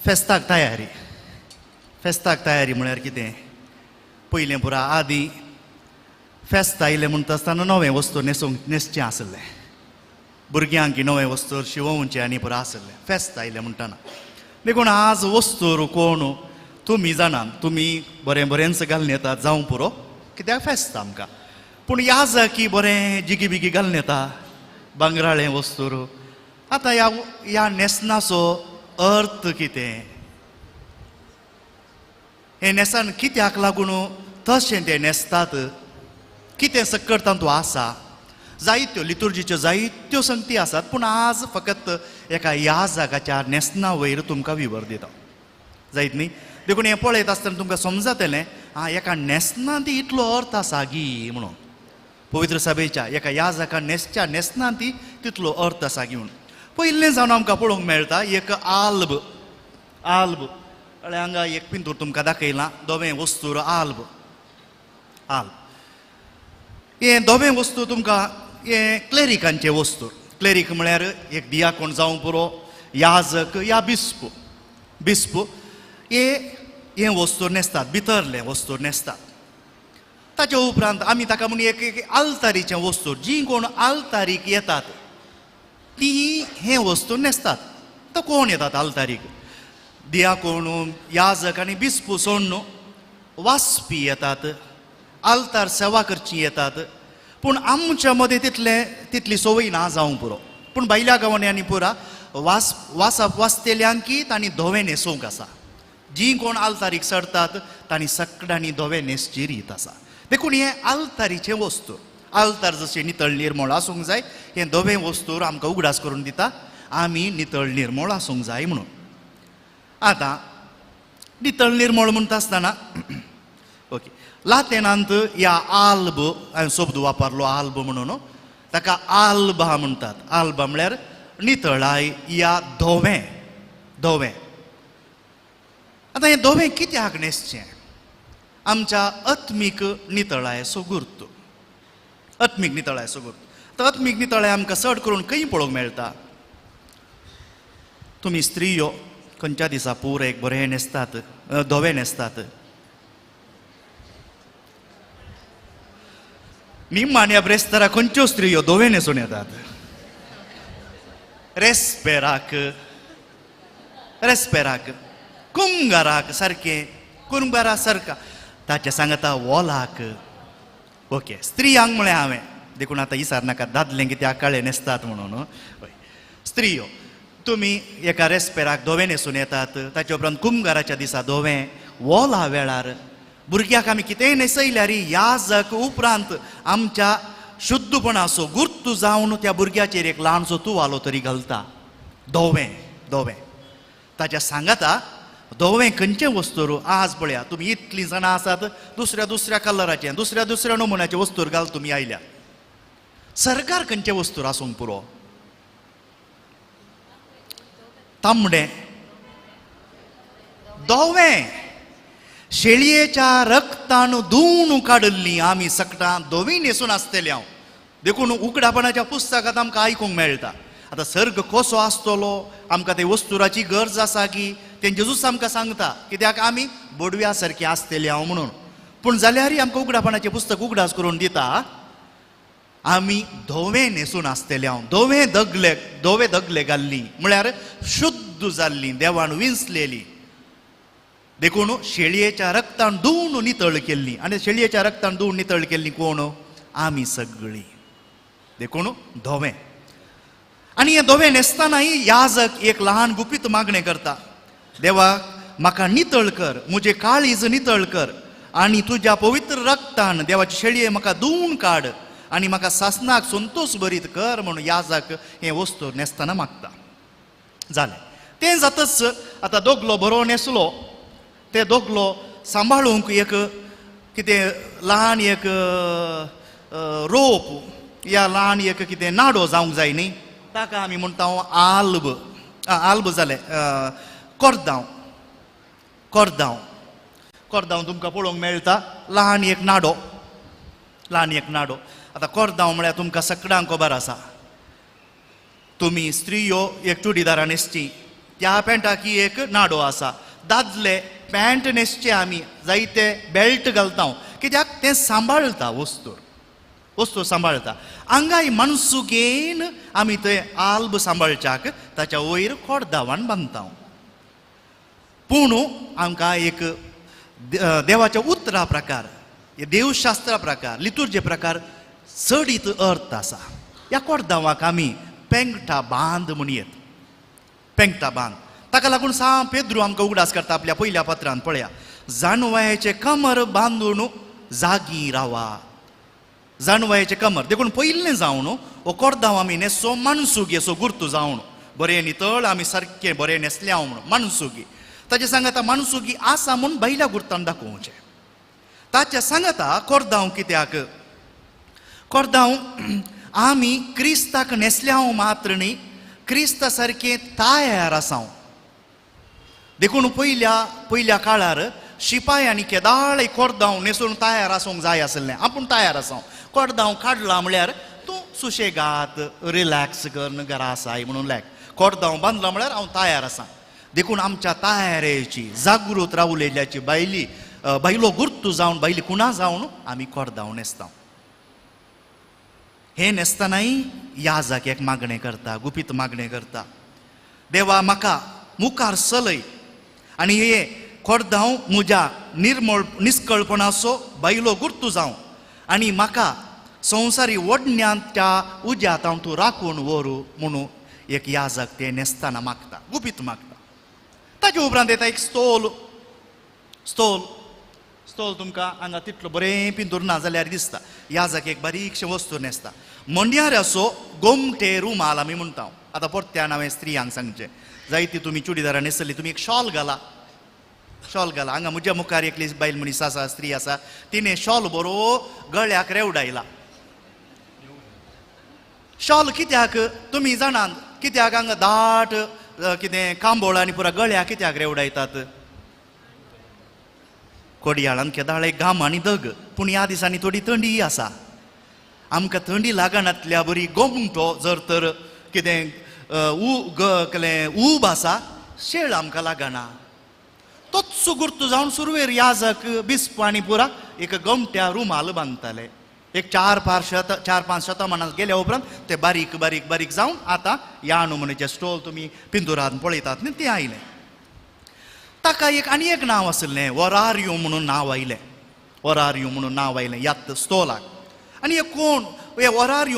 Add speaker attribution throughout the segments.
Speaker 1: फेस्ताक तयारी. फेस्ताक तयारी म्हळ्यार कितें? पयलें पुरा आदी फेस्त आयलें म्हणटा आसतना नवें वस्तू न्हेसूंक न्हेसचें आसलें, भुरग्यांक नवें वस्तू शिवोवचें आनी पुरा आसलें फेस्त आयलें म्हणटना. देखून आज वस्तूर कोण तुमी जाणात, तुमी बरें बरेंच घालून येतात जावं पुरो, कित्याक फेस्त आमकां. पूण ह्या जाकी बरें जिगी बिगी घालून येता भांगराळें वस्तूर. आतां ह्या ह्या न्हेसणाचो अर्थ कितें, हें न्हेसण कित्याक लागून तशें तें न्हेसतात, कितें सक्कड तातूंत आसा. जायत्यो लितुर्जीच्यो जायत्यो संगती आसात, पूण आज फकत एका ह्या जागाच्या न्हेसणा वयर तुमकां विवर दिता जायत न्ही. देखून हें पळयत आसतना तुमकां समजतलें आं एका न्हेसणांत इतलो अर्थ आसा गी म्हणून. पवित्र सभेच्या एका ह्या जागा न्हेसच्या न्हेसणांत तितलो अर्थ आसा गी म्हणून. पयलें जावन आमकां पळोवंक मेळटा एक आल्ब. आल्ब कळ्ळें, हांगा एक पिंतूर तुमकां दाखयलां धवें वस्तूर आल्ब. आल्ब हें धवें वस्तू तुमकां हें क्लेरिकांचें वस्तू. क्लेरीक म्हळ्यार एक दियाकोण जावं पुरो, याजक या बिस्प. बिस्प हे हें वस्तू न्हेसतात, भितरलें वस्तू न्हेसतात. ताच्या उपरांत आमी ताका म्हूण एक एक आल्तारीचें वस्तू, जीं कोण आल्तारीक येतात ती हें वस्तू न्हेसतात. आतां कोण येतात आल्तारीक? दियाकोण, याजक आनी बिस्पू सोडून वाचपी येतात, आल्तार सेवा करची येतात. पूण आमच्या मदें तितलें तितली संवय ना जावंक पुरो. पूण भायल्या गांवांनी आनी पुरा वास वाचप वाचतेल्यांकी तांणी धवें न्हेसूंक आसा. जीं कोण आल्तारीक चडतात तांणी सगळ्यांनी धवें न्हेसची रीत आसा. देखून हें आल्तारीचें वस्तू. आल्तार जशें नितळ निर्मळ आसूंक जाय, हें धवें वस्तूर आमकां उगडास करून दिता आमी नितळ निर्मळ आसूंक जाय म्हणून. आतां नितळ निर्मळ म्हणटा आसतना ओके लातेनांत ह्या आल्ब हांवें शब्द वापरलो आल्ब म्हणून, ताका आल्बा म्हणटात. आल्बा म्हळ्यार नितळाय या धवें. धवें आतां हें धवें कित्याक न्हेसचें? आमच्या आत्मीक नितळायेचो गुर्त. आत्मीक नितळायेचो गुर्त. आतां आत्मीक नितळाय आमकां चड करून खंय पळोवंक मेळटा? तुमी स्त्रियो खंयच्या दिसा पूर एक बरें न्हेसतात, धवें न्हेसतात? निमाण्या ब्रेस्तारा खंयच्यो स्त्रियो धवें न्हेसून येतात? रेस्पेराक, रेस्पेराक, कुंगाराक सारकें, कुंगारा सारका ताच्या सांगता वोलाक. ओके स्त्रियांक म्हळें हांवें, देखून आतां इसार नाका दादले कित्याक काळे न्हेसतात म्हणून. हय स्त्रियो तुमी एका रेस्पेराक धवें न्हेसून येतात, ताच्या उपरांत कुमगाराच्या दिसा धवें, वोला वेळार भुरग्याक आमी कितेंय न्हेसयल्यार याजक उपरांत आमच्या शुद्धपणाचो गुर्तू जावन त्या भुरग्याचेर एक ल्हानसो तुवालो तरी घालता धवें. धवें ताच्या सांगाता धवें खंयचें वस्तूर? आज पळया तुमी इतलीं जाणां आसात, दुसऱ्या दुसऱ्या कलराचें दुसऱ्या दुसऱ्या नमुन्याचें वस्तूर घाल तुमी आयल्या. सरकार खंयचें वस्तूर आसूंक पुरो? तांबडें, धवें. शेळयेच्या रक्तान धुवन काडिल्लीं आमी सकटां धवीं न्हेसून आसतलीं हांव. देखून उगडापणाच्या पुस्तकांत आमकां आयकूंक मेळटा. आतां सर्ग कसो आसतलो, आमकां ते वस्तुराची गरज आसा की तें जेजूच आमकां सांगता, कित्याक आमी बोडव्या सारकीं आसतलीं हांव म्हणून. पूण जाल्यारय आमकां उगडापणाचें पुस्तक उगडास करून दिता आमी धवें न्हेसून आसतले हांव, धवें दगले, धवे दगले घाल्ली म्हळ्यार शुद्ध जाल्ली, देवान विंचलेली. देखून शेळयेच्या रक्तान धुवन नितळ केल्ली. आनी शेळयेच्या रक्तान धुवन नितळ केल्ली कोण? आमी सगळीं. देखून धवें. आनी हें धवें न्हेसतनाय याजक एक ल्हान गुपीत मागणें करता, देवा म्हाका नितळ कर, म्हजें काळीज नितळ कर आनी तुज्या पवित्र रक्तान देवाची शेळये म्हाका धुवन काड आनी म्हाका सासनाक संतोश भरीत कर म्हणून याजक हें वस्तू न्हेसतना मागता. जालें तें जातच आतां दोगलो बरो न्हेसलो, ते दोगलो सांबाळूंक एक कितें ल्हान एक रोप या ल्हान एक कितें नाडो जावंक जाय न्ही, ताका आमी म्हणटा आल्ब. आल्ब जालें कोर्दांव. कोर्दांव, कोर्दांव तुमकां पळोवंक मेळटा, ल्हान एक नाडो, ल्हान एक नाडो. आतां कोर्दांव म्हळ्यार तुमकां सगळ्यांक खबर आसा. तुमी स्त्रियो एक चुडीदारां न्हेसची, त्या पॅन्टाक एक नाडो आसा. दादले पॅन्ट न्हेसचे आमी जायते बेल्ट घालता, कित्याक तें सांबाळटा, वस्तू वस्तू सांबाळटा. हांगाय माणसुगेन आमी थंय आल्ब सांबाळच्याक ताच्या वयर कोडदावान बांदता. पूण आमकां एक देवाच्या उतरा प्रकार, देवशास्त्रा प्रकार, लितुर्जे प्रकार चडीत अर्थ आसा. ह्या कोडदावाक आमी पेंगटा बांद म्हणयेत, पेंगटा बांद. ताका लागून सांत पेद्रू आमकां उगडास करता आपल्या पयल्या पत्रान, पळया, जाणवायेचें कमर बांदून जागी रावा. जाणवायेचें कमर देखून पयलें जावन हो कोर्दांव आमी न्हेसो माणसुगी असो गुर्तू जावन बरें नितळ आमी सारकें बरें न्हेसले हांव म्हणून माणसुगी. ताचे सांगाता माणसुगी आसा म्हूण बायल्या गुर्तान दाखोवचें. ताच्या सांगाता कोर्दांव कित्याक? कोर्दांव आमी क्रिस्ताक न्हेसले हांव मात्र न्ही, क्रिस्ता सारकें तयार आसा. देखून पयल्या पयल्या काळार शिपायांनी केदाळ कोर्दांव न्हेसून तयार आसूंक जाय आसलें. आपूण तयार आसा, कोर्दांव काडला म्हळ्यार तूं सुशेगात रिलॅक्स करून घरा आसाय म्हणून लायक. कोर्दांव बांदला म्हळ्यार हांव तयार आसा. देखून आमच्या तयारेची जागृत रावलेल्याची बायली बायलो गुर्तू जावन बायली कुणा जावन आमी कोर्दांव न्हेसता. हें न्हेसतनाय याजाक एक मागणें करता, गुपीत मागणें करता, देवा म्हाका मुखार चलय आनी हे कोर्दांव म्हज्या निर्मळ निस्कळपणाचो बायलो गुर्तू जावं आनी म्हाका संवसारी वडण्यांच्या उज्यांत हांव तूं राखून व्हरू म्हणून एक याजक तें न्हेसतना मागता, गुपीत मागता. ताचे उपरांत येता एक स्तोल. स्तोल स्तोल तुमकां हांगा तितलो बरें पिंतूर ना जाल्यार दिसता. याजक एक बारीकशें वस्तू न्हेसता, म्हणयार गोमटे रुमाल आमी म्हणटा. आतां परत्यान हांवें स्त्रियांक सांगचें, जायती तुमी चुडीदारां न्हेसली, तुमी एक शॉल घाला, शॉल घाला. हांगा म्हज्या मुखार एकली बायल मनीस आसा, स्त्री आसा, तिणें शॉल बरो गळ्याक रेवडायला. शॉल कित्याक तुमी जाणात? कित्याक हांगा दाट कितें कांबोळ आनी पुरा गळ्याक कित्याक रेवडायतात? कोडयाळान केदाळ एक घाम आनी दग, पूण ह्या दिसांनी थोडी थंडी आसा. आमकां थंडी लागनातल्या बरी गोमटो जर तर कितें ऊब आसा, शेळ आमकां लागना. तोच गुर्तू जावन सुरवेर याजक बिस्प आनी पुरा एक गोमट्या रुमाल बांदताले. एक 4-5 शतमानां गेल्या उपरांत ते बारीक बारीक बारीक जावन आतां ह्या नमुन्याचे स्टॉल तुमी पिंतुरान पळयतात न्ही, तें आयलें. ताका एक आनी एक नांव आसलें, वरारियो म्हणून नांव आयलें, वरारियो म्हणून नांव आयलें ह्याच स्टॉलाक. आनी हे कोण हे वरारियो?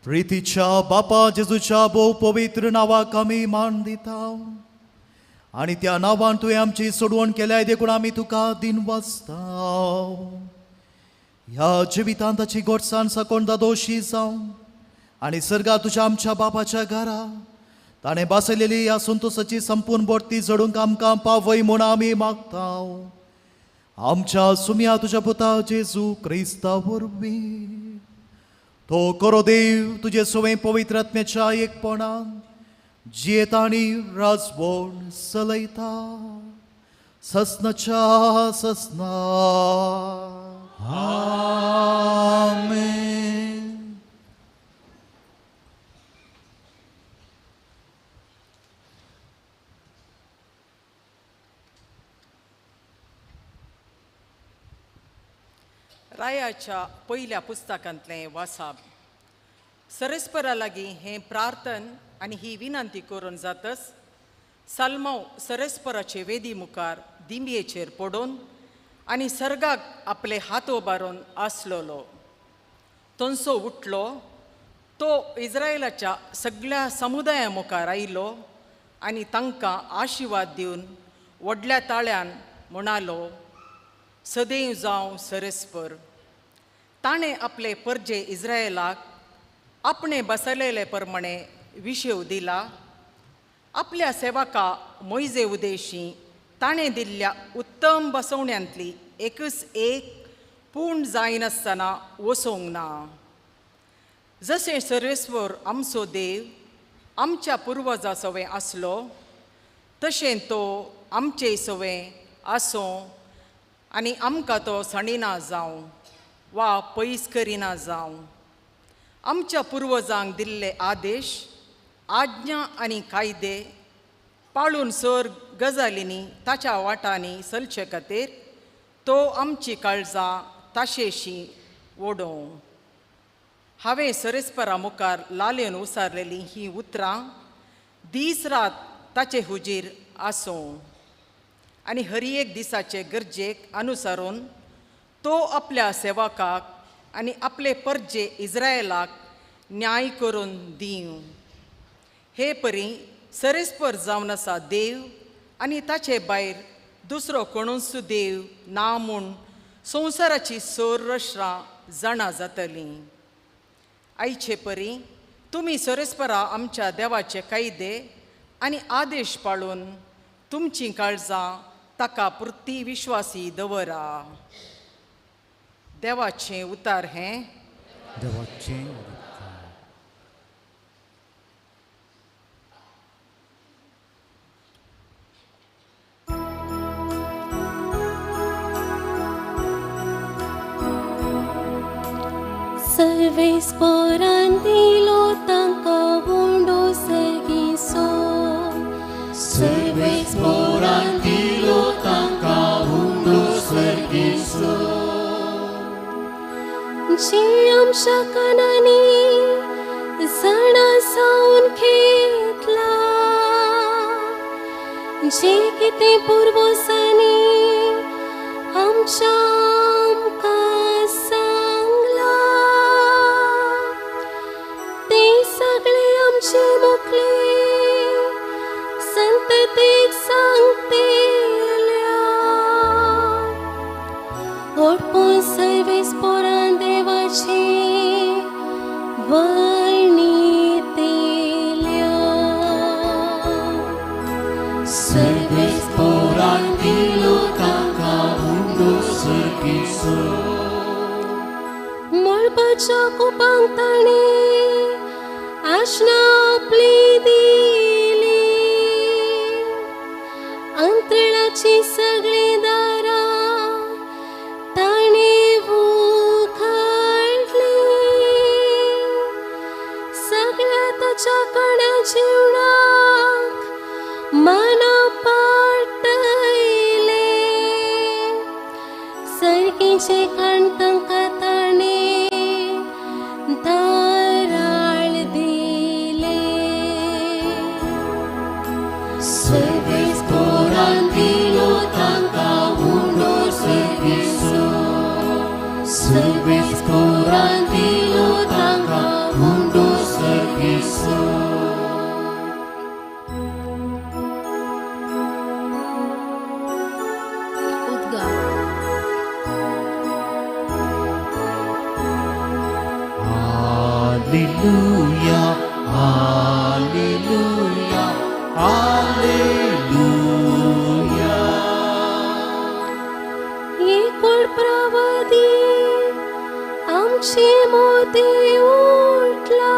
Speaker 1: प्रितीच्या बापा जेजूच्या भोव पवित्र नांवाक आमी मान दिता आनी त्या नांवान तुवें आमची सोडवण केल्याय देखून आमी तुका दिन वाचता. ह्या जिवितांत ताची गोडसाण साकोन दादोशी जावं आनी सर्गा तुज्या आमच्या बापाच्या घरा ताणें बसयलेली ह्या संतोसाची संपूर्ण बोडती जडूंक आमकां पावय म्हूण आमी मागता. आमच्या सुम्या तुज्या पुता जेजू क्रिस्ता वरवीं तो करो देव तुजे सवय पवित्र आत्म्याच्या एकपणान जियेता आनी राजवण चलयता ससनाच्या ससना.
Speaker 2: आमेन.
Speaker 3: रायाच्या पयल्या पुस्तकांतलें वासाब. सरस्परा लागीं हें प्रार्थन आनी ही विनंती करून जातच साल्माव सरस्पराचे वेदी मुखार दिंबयेचेर पडून आनी सर्गाक आपले हात उबारून आसलेलो. तंसो उठलो तो इस्रायलाच्या सगळ्या समुदाया मुखार आयलो आनी तांकां आशिर्वाद दिवन व्हडल्या ताळ्यान म्हणालो, सदैव जावं सरस्पर. ताणें आपले परजे इस्रायलाक आपणे बसलेले प्रमाणे विशेव दिला. आपल्या सेवका मोयजे उदेशी ताणें दिल्ल्या उत्तम बसवण्यांतली एकच एक पूण जायनासतना वसोवंक ना. जशें सर्वेस्वर आमचो देव आमच्या पुर्वजा सवें आसलो तशें तो आमचे सवें आसूं आनी आमकां तो सणिना जावं वा पयस करिना जावं. आमच्या पुर्वजांक दिल्ले आदेश आज्ञा आनी कायदे पाळून सर गजालींनी ताच्या वाटांनी चलचे खातीर तो आमची काळजां ताशेशी ओडोवं. हांवें सरस्परा मुखार लालेन उसारलेलीं हीं उतरां दीस रात ताचे हुजीर आसूं आनी हर एक दिसाचे गरजेक अनुसरून तो आपल्या सेवकाक आनी आपले परजे इस्रायलाक न्याय करून दिवं. हे परी सरस्पर जावन आसा देव आनी ताचे भायर दुसरो कोणूच देव ना म्हूण संवसाराची सोररश्रां जाणा जातलीं. आयचे परी तुमी सरस्परा आमच्या देवाचे कायदे आनी आदेश पाळून तुमचीं काळजां ताका पुरती विश्वासी दवरा. देवाचें उतार हें.
Speaker 2: देवाचें उतर.
Speaker 4: सर्वेस्परान दिलो तांकां उंडो सर्गीसो.
Speaker 2: सर्वेस्परान दिलो तांकां उंडो सर्गीसो.
Speaker 4: जी आमच्या कानांनी जाणा सावन घेतला, जे कितें पुर्वजांनी आमच्या आमकां सांगलां तें सगळें आमचे मुखले संततीक सांगतल्या. ओडपून सर्वेस्परान देवाची वर्णितेल्या.
Speaker 2: सर्वेस्परान दिलो तांकां उंडो सर्गीसो.
Speaker 4: मळबाच्या कुपांक ताणें आशना आपली दिली, अंतराळाची सगळीं दारां ताणें उखडली. सगळ्या ताच्या कण्या जिवणाक मना पाटयले. सर्गीचे कण तांकां ताणें धाराळ दिले.
Speaker 2: सर्वेस्परान दिलो तांकां उंडो सर्गीसो. सर्वेस्परान दिलो तांकां उंडो Hallelujah, hallelujah, hallelujah.
Speaker 4: एकूण प्रवदी आमची मोती उठला,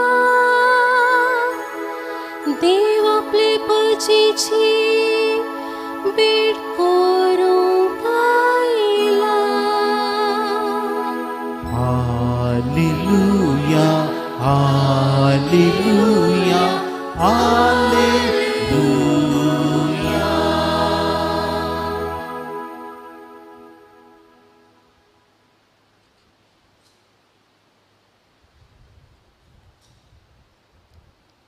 Speaker 4: देव आपले पजीची भेट करूंक आयला.
Speaker 2: Hallelujah, hallelujah, hallelujah.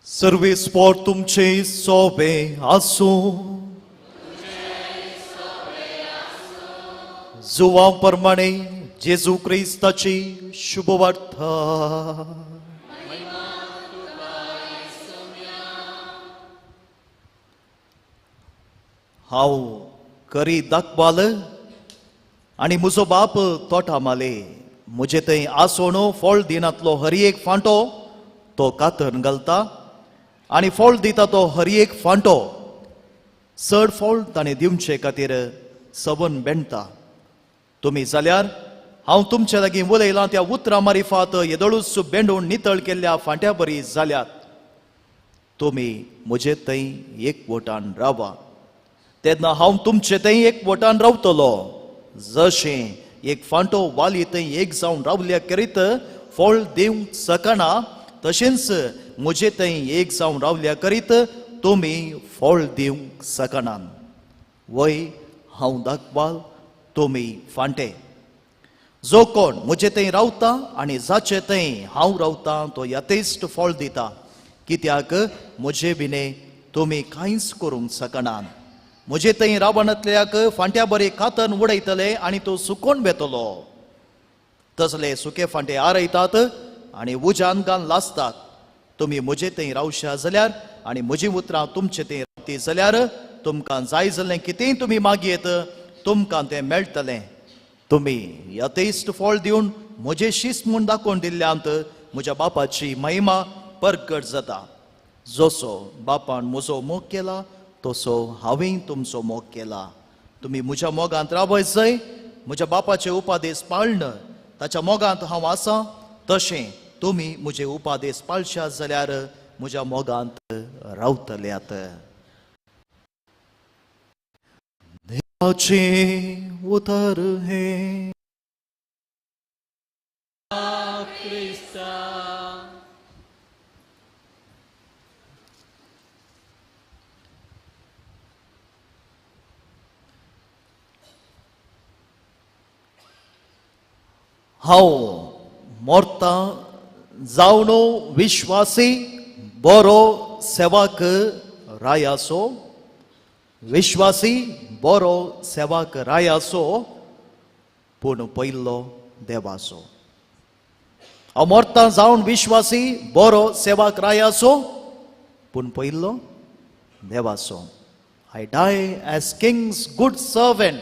Speaker 1: Service for तुमचे सोबे आसूं. जुवां प्रमाणे जेजू क्रिस्ताची शुभवार्ता. हांव करी दाखवाल आनी म्हजो बाप तोटा माले म्हजे थंय आसोण फळ दिनांतलो हर एक फांटो तो कातरून घालता आनी फळ दिता तो हर एक फांटो चड फळ ताणें दिवचे खातीर सबन बेणता. तुमी जाल्यार हांव तुमचे लागीं उलयलां त्या उतरां मारिफात येदोळूच बेंडून नितळ केल्ल्या फांट्या बरी जाल्यात. तुमी म्हजे थंय एकवटान रावा तेन्ना हांव तुमचे थंय एकवटान रावतलो. जशें एक फांटो वाली थंय एक जावन रावल्या करीत फळ दिवंक शकना तशेंच म्हजे थंय एक जावन रावल्या करीत तुमी फळ दिवंक शकना. वय हांव दाखवाल तुमी फांटे. जो कोण म्हजे थंय रावता आनी जाचे थंय हांव रावता तो यथेश्ट फळ दिता, कित्याक म्हजे विणे तुमी कांयच करूंक शकना. म्हजे थंय रावणांतल्याक फांट्या बरे कातन उडयतले आनी तो सुकोन वेतलो. तसले सुके फांटे आरयतात आनी उज्यान घालून लासतात. तुमी म्हजे थंय रावशा जाल्यार आनी म्हजीं उतरां तुमचे थंय रावती जाल्यार तुमकां जाय जाल्लें कितेंय तुमी मागयेत तुमकां तें मेळटलें. तुमी यथेश्ट फळ दिवन म्हजें शिस्त म्हूण दाखोवन दिल्ल्यांत म्हज्या बापाची महिमा परगट जाता. जसो बापान म्हजो मोग केला तसो हांवें तुमचो मोग केला. तुमी म्हज्या मोगांत रावत जाय. म्हज्या बापाचे उपादेश पाळन ताच्या मोगांत हांव आसा तशें तुमी म्हजे उपादेश पाळशात जाल्यार म्हज्या मोगांत रावतल्यात. देवाचें उतर हें. हांव मोरता जावनो विश्वासी बरो सेवाक रायासो, विश्वासी बरो सेवाक रायासो पूण पयलो देवाचो. हांव मोरता जावन विश्वासी बरो सेवाक रायासो पूण पयलो देवाचो. I die as king's good servant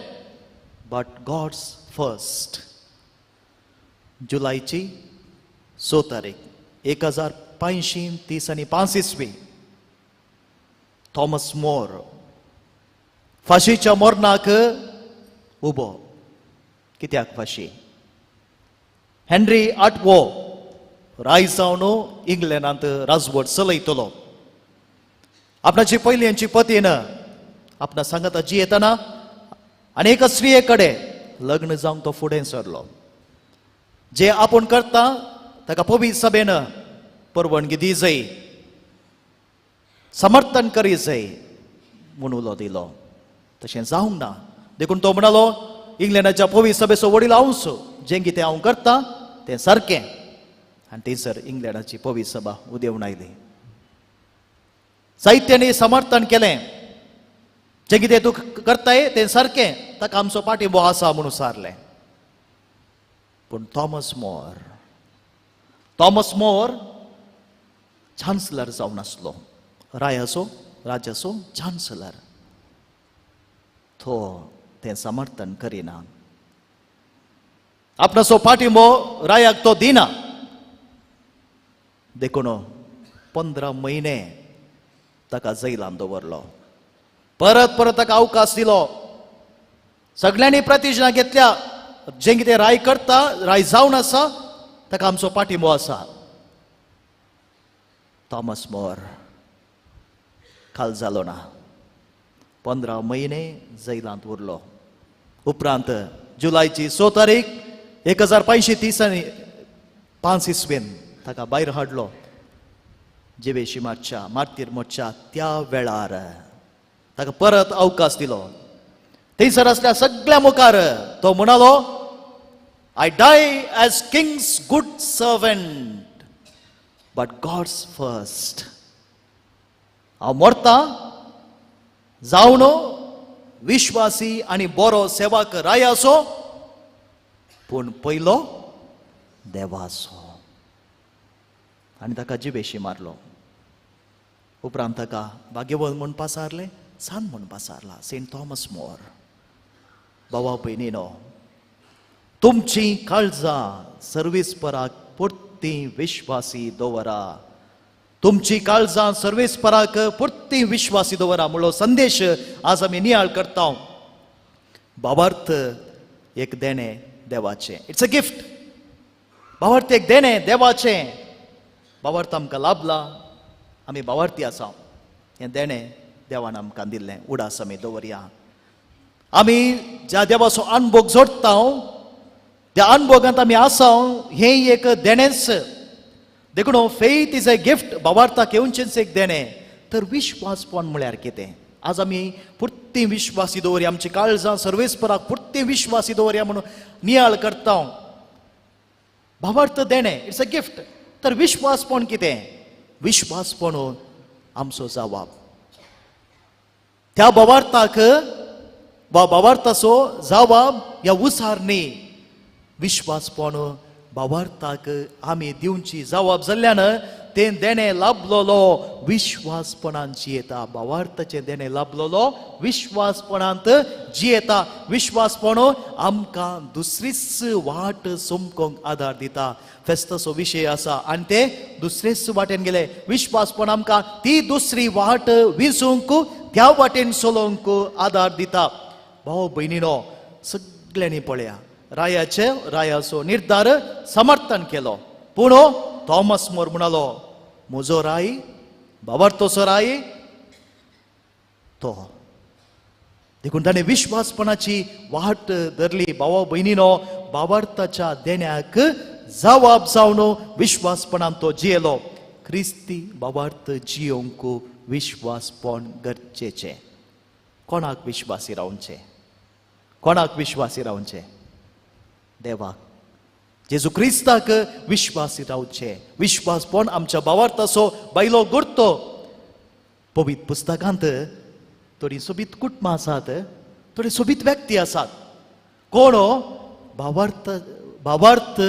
Speaker 1: but God's first. जुलायची 6 तारीख 1535 इसवी. थॉमस मोर फाशीच्या मरणाक उबो. कित्याक फाशी? हेनरी आठवो राय जावन इंग्लंडांत राजवट चलयतलो. आपणाची पयलींची पतीन आपणा सांगाता जियेतना आनी एका स्त्रिये कडेन लग्न जावंक तो फुडें सरलो. जे आपूण करता ताका पवित्र सभेन परवानगी दी जाय, समर्थन करी जाय म्हूण उलो दिलो. तशें जावंक ना देखून तो म्हणालो इंग्लंडाच्या पवित्र सभेचो वडील हांवच, जें कितें हांव करता तें सारकें. आनी थंयसर इंग्लंडाची पवित्र सभा उदेवन आयली. साहित्यानी समर्थन केलें, जें कितें तूं करताय तें सारकें, ताका आमचो पाठिंबो आसा म्हणून सारलें. पूण थॉमस मोर चान्सलर जावन आसलो, रायाचो राज्याचो चान्सलर. तो तें समर्थन करिना, आपणाचो पाठिंबो रायाक तो दिना. देखून 15 म्हयने ताका जैलान दवरलो. परत परत ताका अवकाश दिलो. सगळ्यांनी प्रतिज्ञा घेतल्या, जें कितें राय करता, राय जावन आसा, ताका आमचो पाठिंबो आसा. थॉमस मोर खाल जालो ना. 15 म्हयने जैलांत उरलो. उपरांत जुलायची 6 तारीख 1530 आनी 5 इसवेन ताका भायर हाडलो. जिवेशी मारच्या मार्तीर मोडच्या त्या वेळार ताका परत अवकाश दिलो. थंयसर आसल्या सगळ्या मुखार तो म्हणालो, I die as king's good servant but God's first. हांव मरता जावन विश्वासी आनी बरो सेवक रायाचो, पूण पयलो देवाचो. आनी ताका जिवेशी मारलो. उपरांत ताका भाग्यवंत म्हूण पासारलें, सान म्हूण पासारला, सेंट थॉमस मोर. भावा भयणीनो, तुमची काळजां सर्वेस्पराक पुरती विश्वासी दवरा. तुमची काळजां सर्वेस्पराक पुरती विश्वासी दवरा म्हणलो संदेश आज आमी नियाळ करता. भावार्थ एक देणें देवाचें, it's a gift. भावार्थ एक देणें देवाचें. भावार्थ आमकां लाभला, आमी भावार्थी आसा. हें देणें देवान आमकां दिल्लें, उडास आमी दवरया. आमी ज्या देवाचो अनभोग जोडटा त्या अनभोगांत आमी आसा, हें एक देणेंच. देखून फेथ is a gift. भावार्थाक येवचेंच एक देणें. तर विश्वासपण म्हळ्यार कितें? आज आमी पुरती विश्वासी दवरया, आमची काळजां सर्वेस्पराक पुरती विश्वासी दवरया म्हणून नियाळ करता. भावार्थ देणें, it's a gift. तर विश्वासपण कितें? विश्वासपण आमचो जवाब त्या भावार्थाक वा भावार्थाचो जवाब ह्या उसार न्ही. विश्वासपण भावार्थाक आमी दिवची जवाब जाल्ल्यान तें देणें लाभलेलो विश्वासपणान जियेता. भावार्थाचें देणें लाभलेलो विश्वासपणांत जियेता. विश्वासपण आमकां दुसरीच वाट चमकोंक आदार दिता. फेस्ताचो विशय आसा आनी ते दुसरेच वाटेन गेले. विश्वासपण आमकां ती दुसरी वाट विजूंक, त्या वाटेन चलोवंक आदार दिता. भाव भयणीनो, सगळ्यांनी पळया, रायाचे रायाचो निर्धार समर्थन केलो, पूण थॉमस मोर म्हणालो, म्हजो राय भावार्थोचो राय तो. देखून ताणें विश्वासपणाची वाट धरली. भावा भयणीनो, भावार्थाच्या देण्याक जवाब जावन विश्वासपणान तो जियेलो. क्रिस्ती भावार्थ जियोंक विश्वासपण गरजेचें. कोणाक विश्वासी रावचें? कोणाक विश्वासी रावचें? देवाक, जेजू क्रिस्ताक विश्वासी रावचें. विश्वासपण आमच्या भावार्थाचो बायलो गुर्तो. पवित्र पुस्तकांत थोडी सोबीत कुटुंबां आसात, थोडी सोबीत व्यक्ती आसात, कोण भावार्थ भावार्थ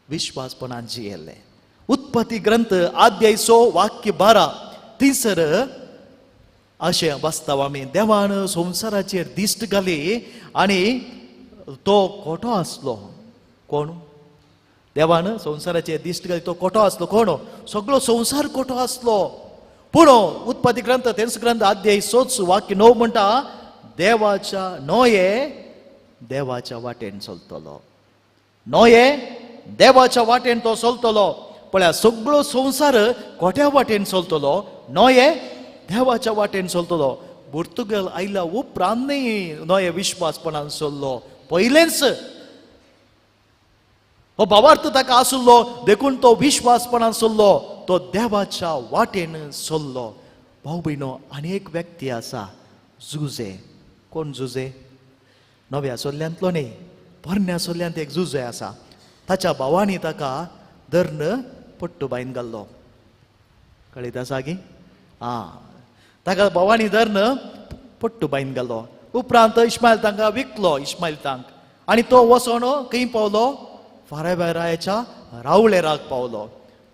Speaker 1: विश्वासपणान जियेल्ले. उत्पत्ती ग्रंथ आद्याय 6 वाक्य 12, थंयसर अशें वाचता आमी, देवान संवसाराचेर दिश्ट घाली आनी तो खोटो आसलो. कोण? देवान संवसाराचेर दिश्ट घाली, तो खोटो आसलो. कोण? सगळो संवसार खोटो आसलो. पूण उत्पत्ती ग्रंथ तेंच ग्रंथ आद्याय 6 वाक्य 9 म्हणटा, देवाच्या नोये देवाच्या वाटेन चलतलो. नोये देवाच्या वाटेन तो चलतलो. पळया, सगळो संवसार खोट्या वाटेन चलतलो, नोये देवाच्या वाटेन चलतलो. पुर्तुगेल आयल्या उपरांत न्ही नोये विश्वासपणान चल्लो, पयलेंच हो भावार्थ ताका आसलो, देखून तो विश्वासपणान चल्लो, तो देवाच्या वाटेन चल्लो. भाव भयणो, आनी एक व्यक्ती आसा, जुजे. कोण जुजे? नव्या चोल्ल्यांतलो न्ही, पोरण्या चोल्ल्यांत एक जुजे आसा. ताच्या भावांनी ताका धरून पट्टू बांयन घाल्लो. कळीत आसा की? आं, ताका भावांनी धरून पट्टू बांयन घालो. उपरांत इस्मायल तांकां विकलो, इस्मायल तांक, आनी तो वचोन खंय पावलो? फाराबायरायाच्या रावळेराक पावलो.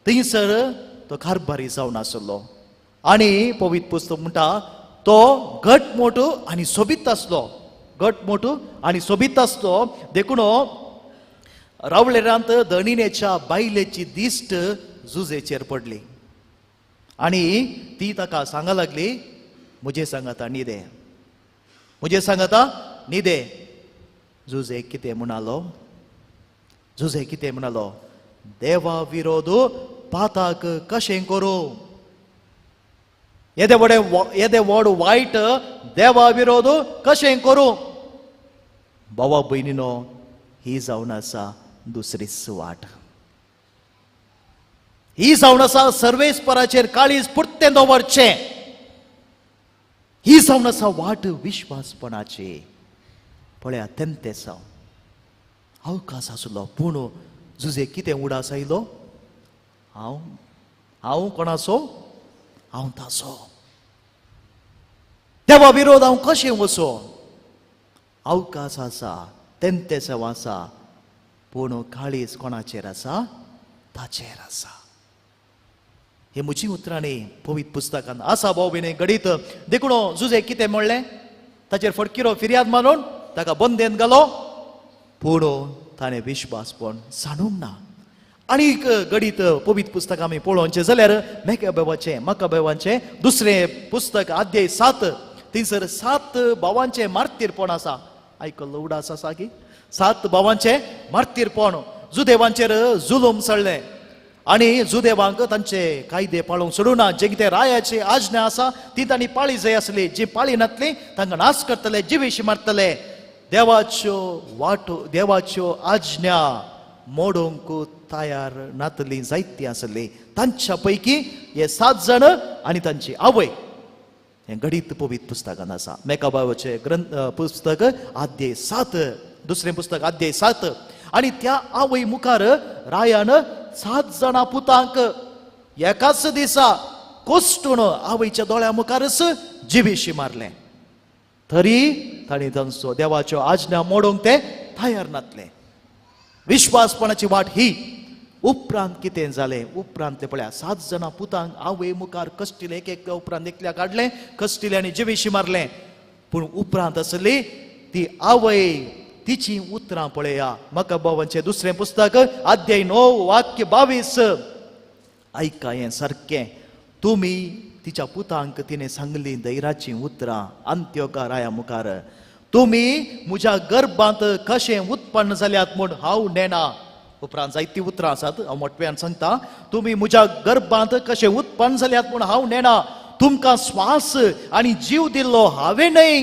Speaker 1: थंयसर तो कारभारी जावन आसलो. आनी पवित्र पुस्तक म्हणटा तो घटमोट आनी सोबीत आसलो. घटमोट आनी सोबीत आसलो. देखून रावळेरांत धणिनेच्या बायलेची दिश्ट जुजेचेर पडली आनी ती ताका सांगा लागली, म्हजे सांगाता न्हिदे, म्हजे सांगाता न्हिदे. जुजे कितें म्हणालो? जुजे कितें म्हणालो? देवा विरोध पाताक कशें करूं? येदे व्हडे येदे व्हड वायट देवा विरोध कशें करूं? भावा भयणीनो, ही जावन आसा दुसरीच वाट. ही जावन आसा सर्वेस्पराचेर काळीज पुरतें दवरचें. ही जावन आसा वाट विश्वासपणाची. पळया तेंतेसांव अवकाश आसलो, पूण जुजे कितें उडास आयलो? हांव हांव कोणाचो? हांव ताचो. देवा विरोध हांव कशें वचो? अवकाश आसा, तेंतेसांव आसा, पूण काळीज कोणाचेर आसा? ताचेर आसा. हे म्हजी उतरां न्ही, पवित्र पुस्तकान आसा भाव भयणी घडीत. देखून जुजे कितें म्हणलें? ताचेर फटकिरो फिर्याद मारून ताका बंदेन घालो, पूण ताणें विश्वासपण सांडूंक ना. आनीक घडीत पवित्र पुस्तक आमी पळोवचें जाल्यार मेकाबेवाचें मकाबेवाचें दुसरें पुस्तक अध्याय 7, थंयसर 7 भावांचें मार्तीरपण आसा. आयकल्लो उडास आसा की 7 भावांचें मार्तीरपण. जुदेवांचेर जुलूम चडलें आनी जुदेवांक तांचे कायदे पाळूंक सोडूं ना. जे कितें रायाची आज्ञा आसा ती तांणी पाळी जाय आसली. जी पाळी नातली तांकां नाश करतले, जिवेशी मारतले. देवाच्यो वाटो, देवाच्यो आज्ञा मोडूंक तयार नातली जायती आसली. तांच्या पैकी हे 7 जाण आनी तांची आवय. हें घडीत पवित्र पुस्तकान आसा. मेकाबावाचें ग्रंथ पुस्तक अध्याय 7, दुसरें पुस्तक अध्याय 7. आनी त्या आवय मुखार रायान 7 जाणां पुतांक एकाच दिसा कोश्टून आवयच्या दोळ्या मुखारच जिवेशी मारलें. तरी तांणी तांचो देवाच्यो आज्ञा मोडूंक ते तयार नातले. विश्वासपणाची वाट ही. उपरांत कितें जालें? उपरांत ते पळया 7 जाणां पुतांक आवय मुखार कश्टिले, एक एक उपरांत एकल्या काडलें, कश्टिले आनी जिवेशी मारलें. पूण उपरांत आसली ती आवय, तिची उतरां पळया. मकाबावांचें दुसरें पुस्तक अध्याय 9 वाक्य 22. आयका हें सारकें. तुमी तिच्या पुतांक तिणें सांगली धैराचीं उतरां अंत्योका राया मुखार, तुमी म्हज्या गर्भांत कशें उत्पन्न जाल्यात म्हूण हांव नेणा. उपरांत जायतीं उतरां आसात, हांव मोटव्यान सांगता. तुमी म्हज्या गर्भांत कशें उत्पन्न जाल्यात म्हूण हांव नेणा. तुमकां स्वास आनी जीव दिल्लो हांवें न्हय.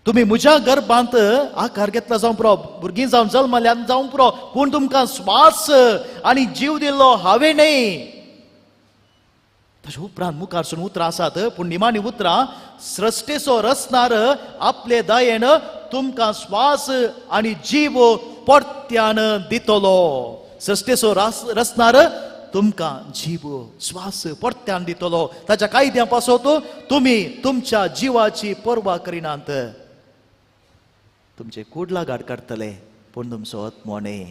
Speaker 1: तुमी म्हज्या गर्भांत आकार घेतला जावं पुरो, भुरगीं जावन जल्मल्यात जावं पुरो, पूण तुमकां स्वास आनी जीव दिल्लो हांवें न्हय. तशें उपरांत मुखारसून उतरां आसात, पूण निमाणी उतरां, सृश्टेचो रचणार आपले दयेन तुमकां स्वास आनी जीव परत्यान दितलो. सृश्टेचो रचणार तुमकां जीव स्वास परत्यान दितलो. ताच्या कायद्या पासत तुमी तुमच्या जिवाची पर्वा करिनात. तुमचे कुडलागाड काडटले, पूण तुमचो आत्मो न्हय.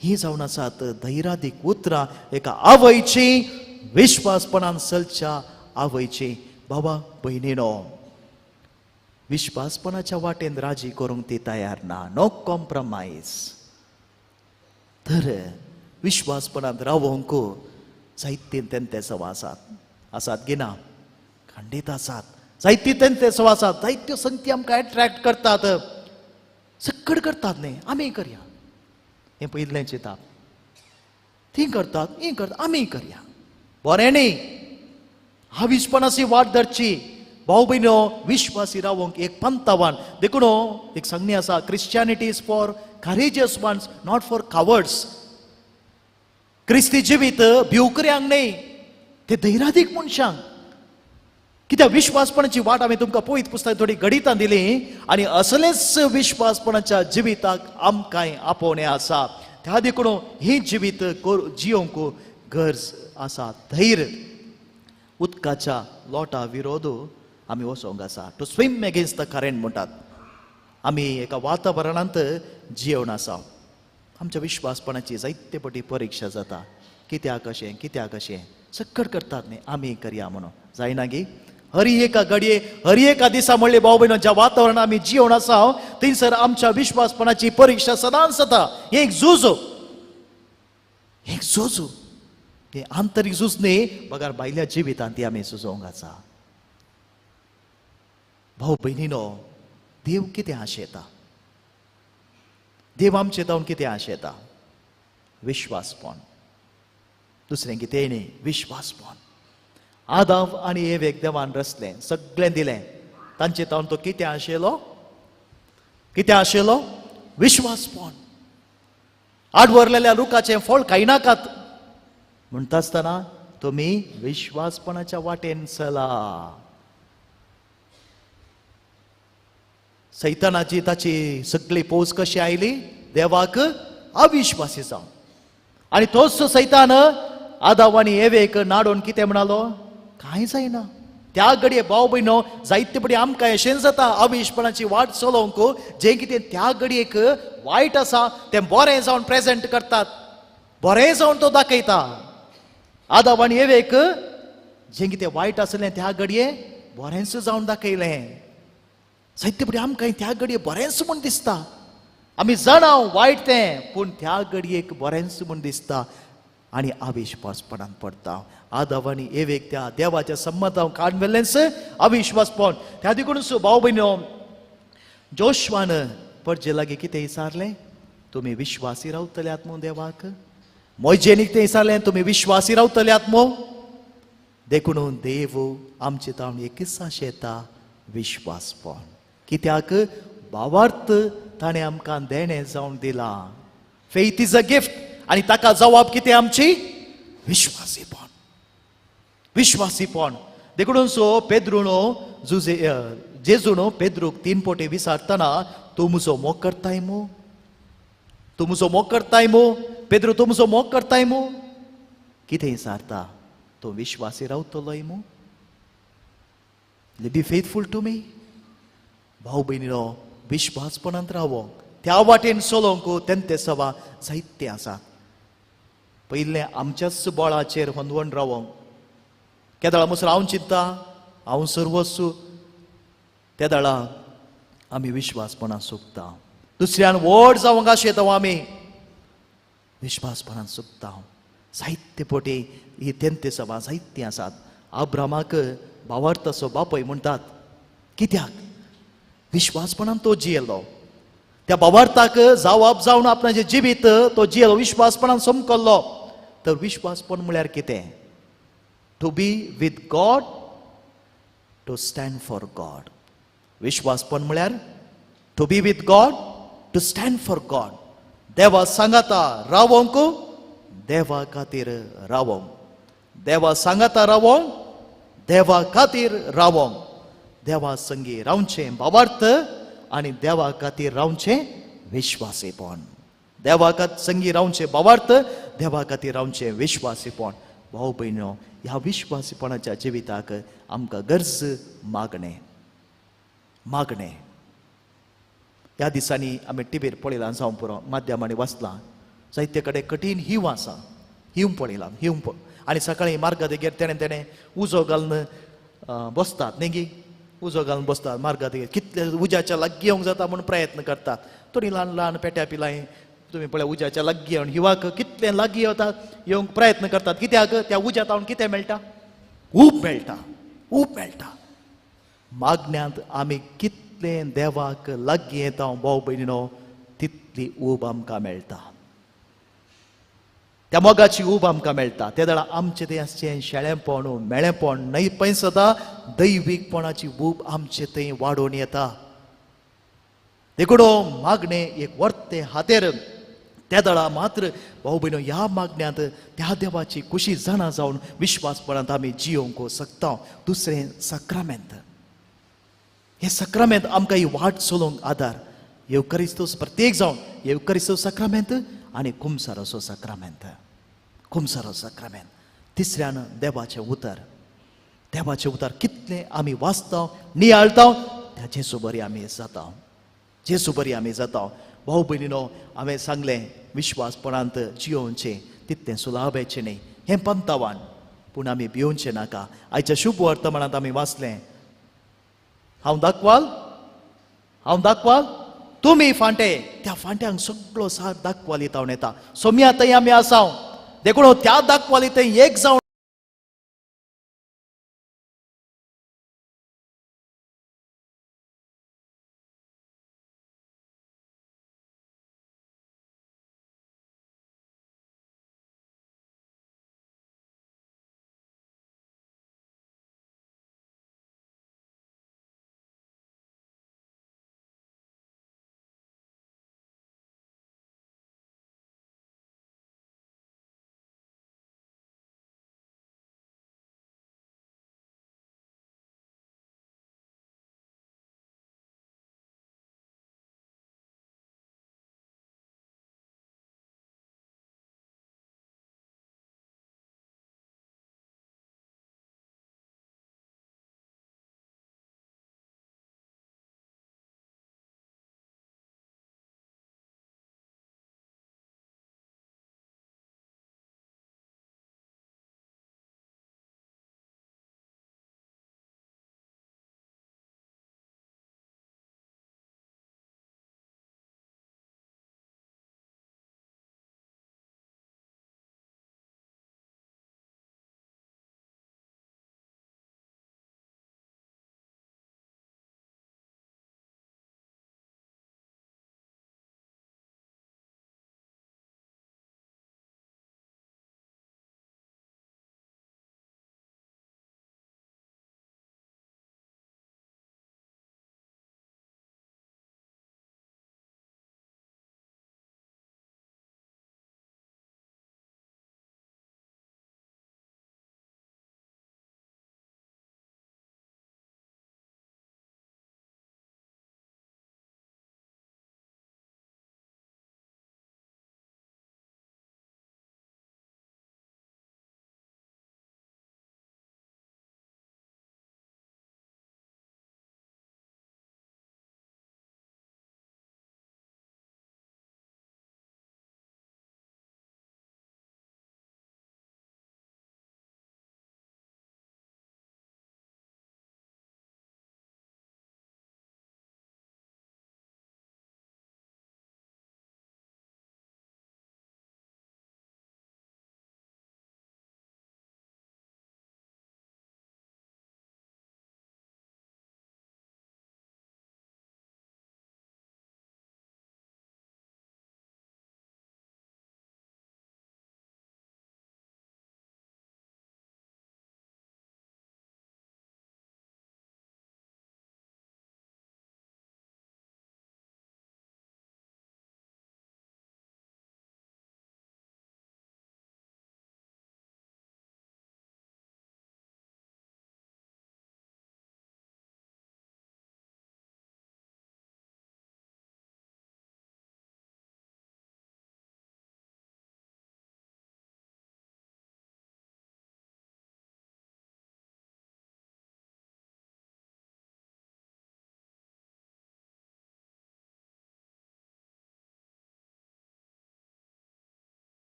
Speaker 1: ही जावन आसात धैरादीक उतरां एका आवयची, विश्वासपणान चलच्या आवयची. बाबा भयणीनो, विश्वासपणाच्या वाटेन राजी करूंक ती तयार ना. No compromise. तर विश्वासपणांत रावोंक जायते तेंते सवा आसात. आसात गी ना? खंडीत आसात. जायती तेंते सवा आसात. जायत्यो संगती आमकां एट्रॅक्ट करतात, सक्कड करतात न्ही. आमी करया हें पयलें चिंताप. ती करतात, ही करतात, आमी करया, बरें न्ही. हाविसपणाची वाट धरची. भाव भयणो, विश्वासी रावंक एक पंथावान. देखून एक सांगणी आसा, Christianity is for courageous ones, not for cowards. क्रिस्ती जिवीत भिवकऱ्यांक न्हय, ते धैरादीक मनशांक. कित्याक विश्वासपणाची वाट आमी तुमकां पवित्र पुस्तक थोडी घडितां दिली आनी असलेच विश्वासपणाच्या जिविताक आमकांय आपोवणें आसा. त्या देखून ही जिवीत जियोंक गरज आसा धैर्य. उदकाच्या लोटा विरोध आमी वचोंक आसा. To swim against the current म्हणटात. आमी एका वातावरणांत जियेवन आसा. आमच्या विश्वासपणाची जायते पटी परिक्षा जाता. कित्याक अशें, कित्याक अशें सक्कड करतात न्ही, आमी करया म्हणून जायना गी. हरी एका घडये, हरी एका दिसा म्हणले भाव भयणो, ज्या वातावरणांत आमी जियेवन आसा थंयसर आमच्या विश्वासपणाची परिक्षा सदांच जाता. एक झूज, एक झूज. ती आंतरीक झुजणी बगर भायल्या जिवितांत ती आमी सुजोवंक आसा. भाव भयणीनो, देव कितें आशेता? देव आमचे जावन कितें आशेता? विश्वासपण. दुसरें कितेंय न्ही, विश्वासपण. आदाव आनी एवेक देवान रचलें, सगळें दिलें, तांचे तावन तो कितें आशेलो? कितें आशेलो? विश्वासपण. आडवरलेल्या रुखाचें फळ खायनाकात म्हणटा आसतना तुमी विश्वासपणाच्या वाटेन चला. सैतानाची ताची सगळी पोच कशी आयली? देवाक अविश्वासी जावन. आनी तोच सैतान आदाव आनी एवेक नाडोवन कितें म्हणालो? कांय जायना. त्या घडये भाव भयणो जायते पडी आमकां अशें जाता, अविशपणाची वाट चलोवंक जें कितें त्या घडयेक वायट आसा तें बरें जावन प्रेजेंट करतात, बरें जावन तो दाखयता. आदाव आनी एवेक जें कितें वायट आसलें त्या घडये बरेंच जावन दाखयलें. जायते पडी आमकां त्या घडये बरेंच म्हूण दिसता, आमी जाणा वायट तें, पूण त्या घडयेक बरेंच म्हूण दिसता आनी अविश्वासपणान पडटा. आदाव आनी एवेक त्या देवाच्या संमतान काडून व्हेल्लेंच अविश्वासपण. त्या देखून भाव भयणो, जोशवान परजे लागीं कितें विचारलें? तुमी विश्वासी रावतल्यात मू देवाक? मोयजेन कितें विचारलें? तुमी विश्वासी रावतल्यात मू? देखून देव आमचे तावन एकच आशेता, विश्वासपण. कित्याक? भावार्थ ताणें आमकां देणें जावन दिलां. Faith is a gift. आनी ताका जवाब कितें आमची? विश्वासीपण. विश्वासीपण. देखून सो पेद्रुनो जुजे जेजूनो पेद्रूक 3 पोटे विचारतना, तूं म्हजो मोग करताय मू? तूं म्हजो मोग करताय मू? पेद्रू, तूं म्हजो मोग करताय मू? कितें विचारता? तूं विश्वासी रावतलोय मू? बी फेथफूल टू मी. भाव भयणीनो, विश्वासपणांत रावोंक, त्या वाटेन चलोवंक तेंते सवा जायते आसात. पयलें आमच्याच बळाचेर होंदवण रावोंक. केदळा मुसर हांव चिंता, हांव सर्वस्व, तेदळा आमी विश्वासपणान सोदता. दुसऱ्यान व्हड जावंक आशेता आमी विश्वासपणान सोदता. जायते पोटी ही तेंते सभा जायतीं आसात. आब्रामाक भावार्थाचो बापय म्हणटात. कित्याक? विश्वासपणान तो जियेलो. त्या भावार्थाक जावप जावन आपणाचें जिवीत तो जियेलो, विश्वासपणान समकल्लो. तर विश्वासपण म्हळ्यार कितें? To be with God, to stand for God. विश्वासपण म्हळ्यार to be with God, to stand for God. देवा सांगाता रावोंक, देवा खातीर रावोंक. देवा सांगाता रावोंक, देवा खातीर रावोंक. देवा संगी रावचें भावार्थ आनी देवा खातीर रावचें विश्वासीपण. देवा संगी रावचें भावार्थ, देवा खातीर रावचें विश्वासीपण. भाव भयणो, ह्या विश्वासीपणाच्या जिविताक आमकां गरज मागणें मागणें. ह्या दिसांनी आमी टिवीर पळयलां जावं पुरो, माध्यमांनी वाचलां, जायते कडेन कठीण हीव आसा, हीव पळयलां, हीव. आनी सकाळीं मार्गा देगेर तेणें तेणें उजो घालून बसतात न्ही गी, उजो घालून बसतात मार्गा देगेर. कितले उज्याच्या लागीं येवंक जाता म्हूण प्रयत्न करतात. थोडीं ल्हान ल्हान पेट्या पिलां तुमी पळय उज्याच्या लागीं येवन हिवाक कितलें लागीं येतात, येवंक प्रयत्न करतात. कित्याक? त्या उज्या तावन कितें मेळटा? ऊब मेळटा, ऊब मेळटा. मागण्यांत आमी कितलें देवाक लागीं येता भाव भयणीनो, तितली ऊब आमकां मेळटा. त्या मोगाची ऊब आमकां मेळटा. त्या वेळार आमचें तें आसचें शेळेपण, मेळेपण न्हय पळय सदां दैवीकपणाची ऊब आमचे थंय वाडोवन येता. देखून मागणें एक वर्तें हातेर. त्या दळा मात्र भाव भयणो, ह्या मागण्यांत त्या देवाची खुशी जाणा जावन विश्वासपणांत आमी जियोवंक शकता. दुसरें साक्रामेंत. हें साक्रामेंत आमकां ही वाट चलोवंक आदार. येवकरिस्तो प्रत्येक जावन येवकरिस्तो साक्रामेंत आनी कुमसाराचो साक्रामेंत, कुमसारो साक्रामेंत. तिसऱ्यान देवाचें उतर. देवाचें उतर कितलें आमी वाचता, नियाळता, त्या जेजू बरी आमी जाता, जेजू बरी आमी जाता. भाव भयणीनो, हांवें सांगलें विश्वासपणांत जियोवचें तितलें सुलाभेचें न्ही, हें पंतावान, पूण आमी भियोवचें नाका. आयच्या शुभ वर्तमानांत आमी वाचलें, हांव दाखवाल, हांव दाखवाल, तुमी फांटे. त्या फांट्यांक सगळो सार दाखवाल येता येता. सोम्या थंय आमी आसाव.
Speaker 2: देखून त्या दाखवाली ते एक जावन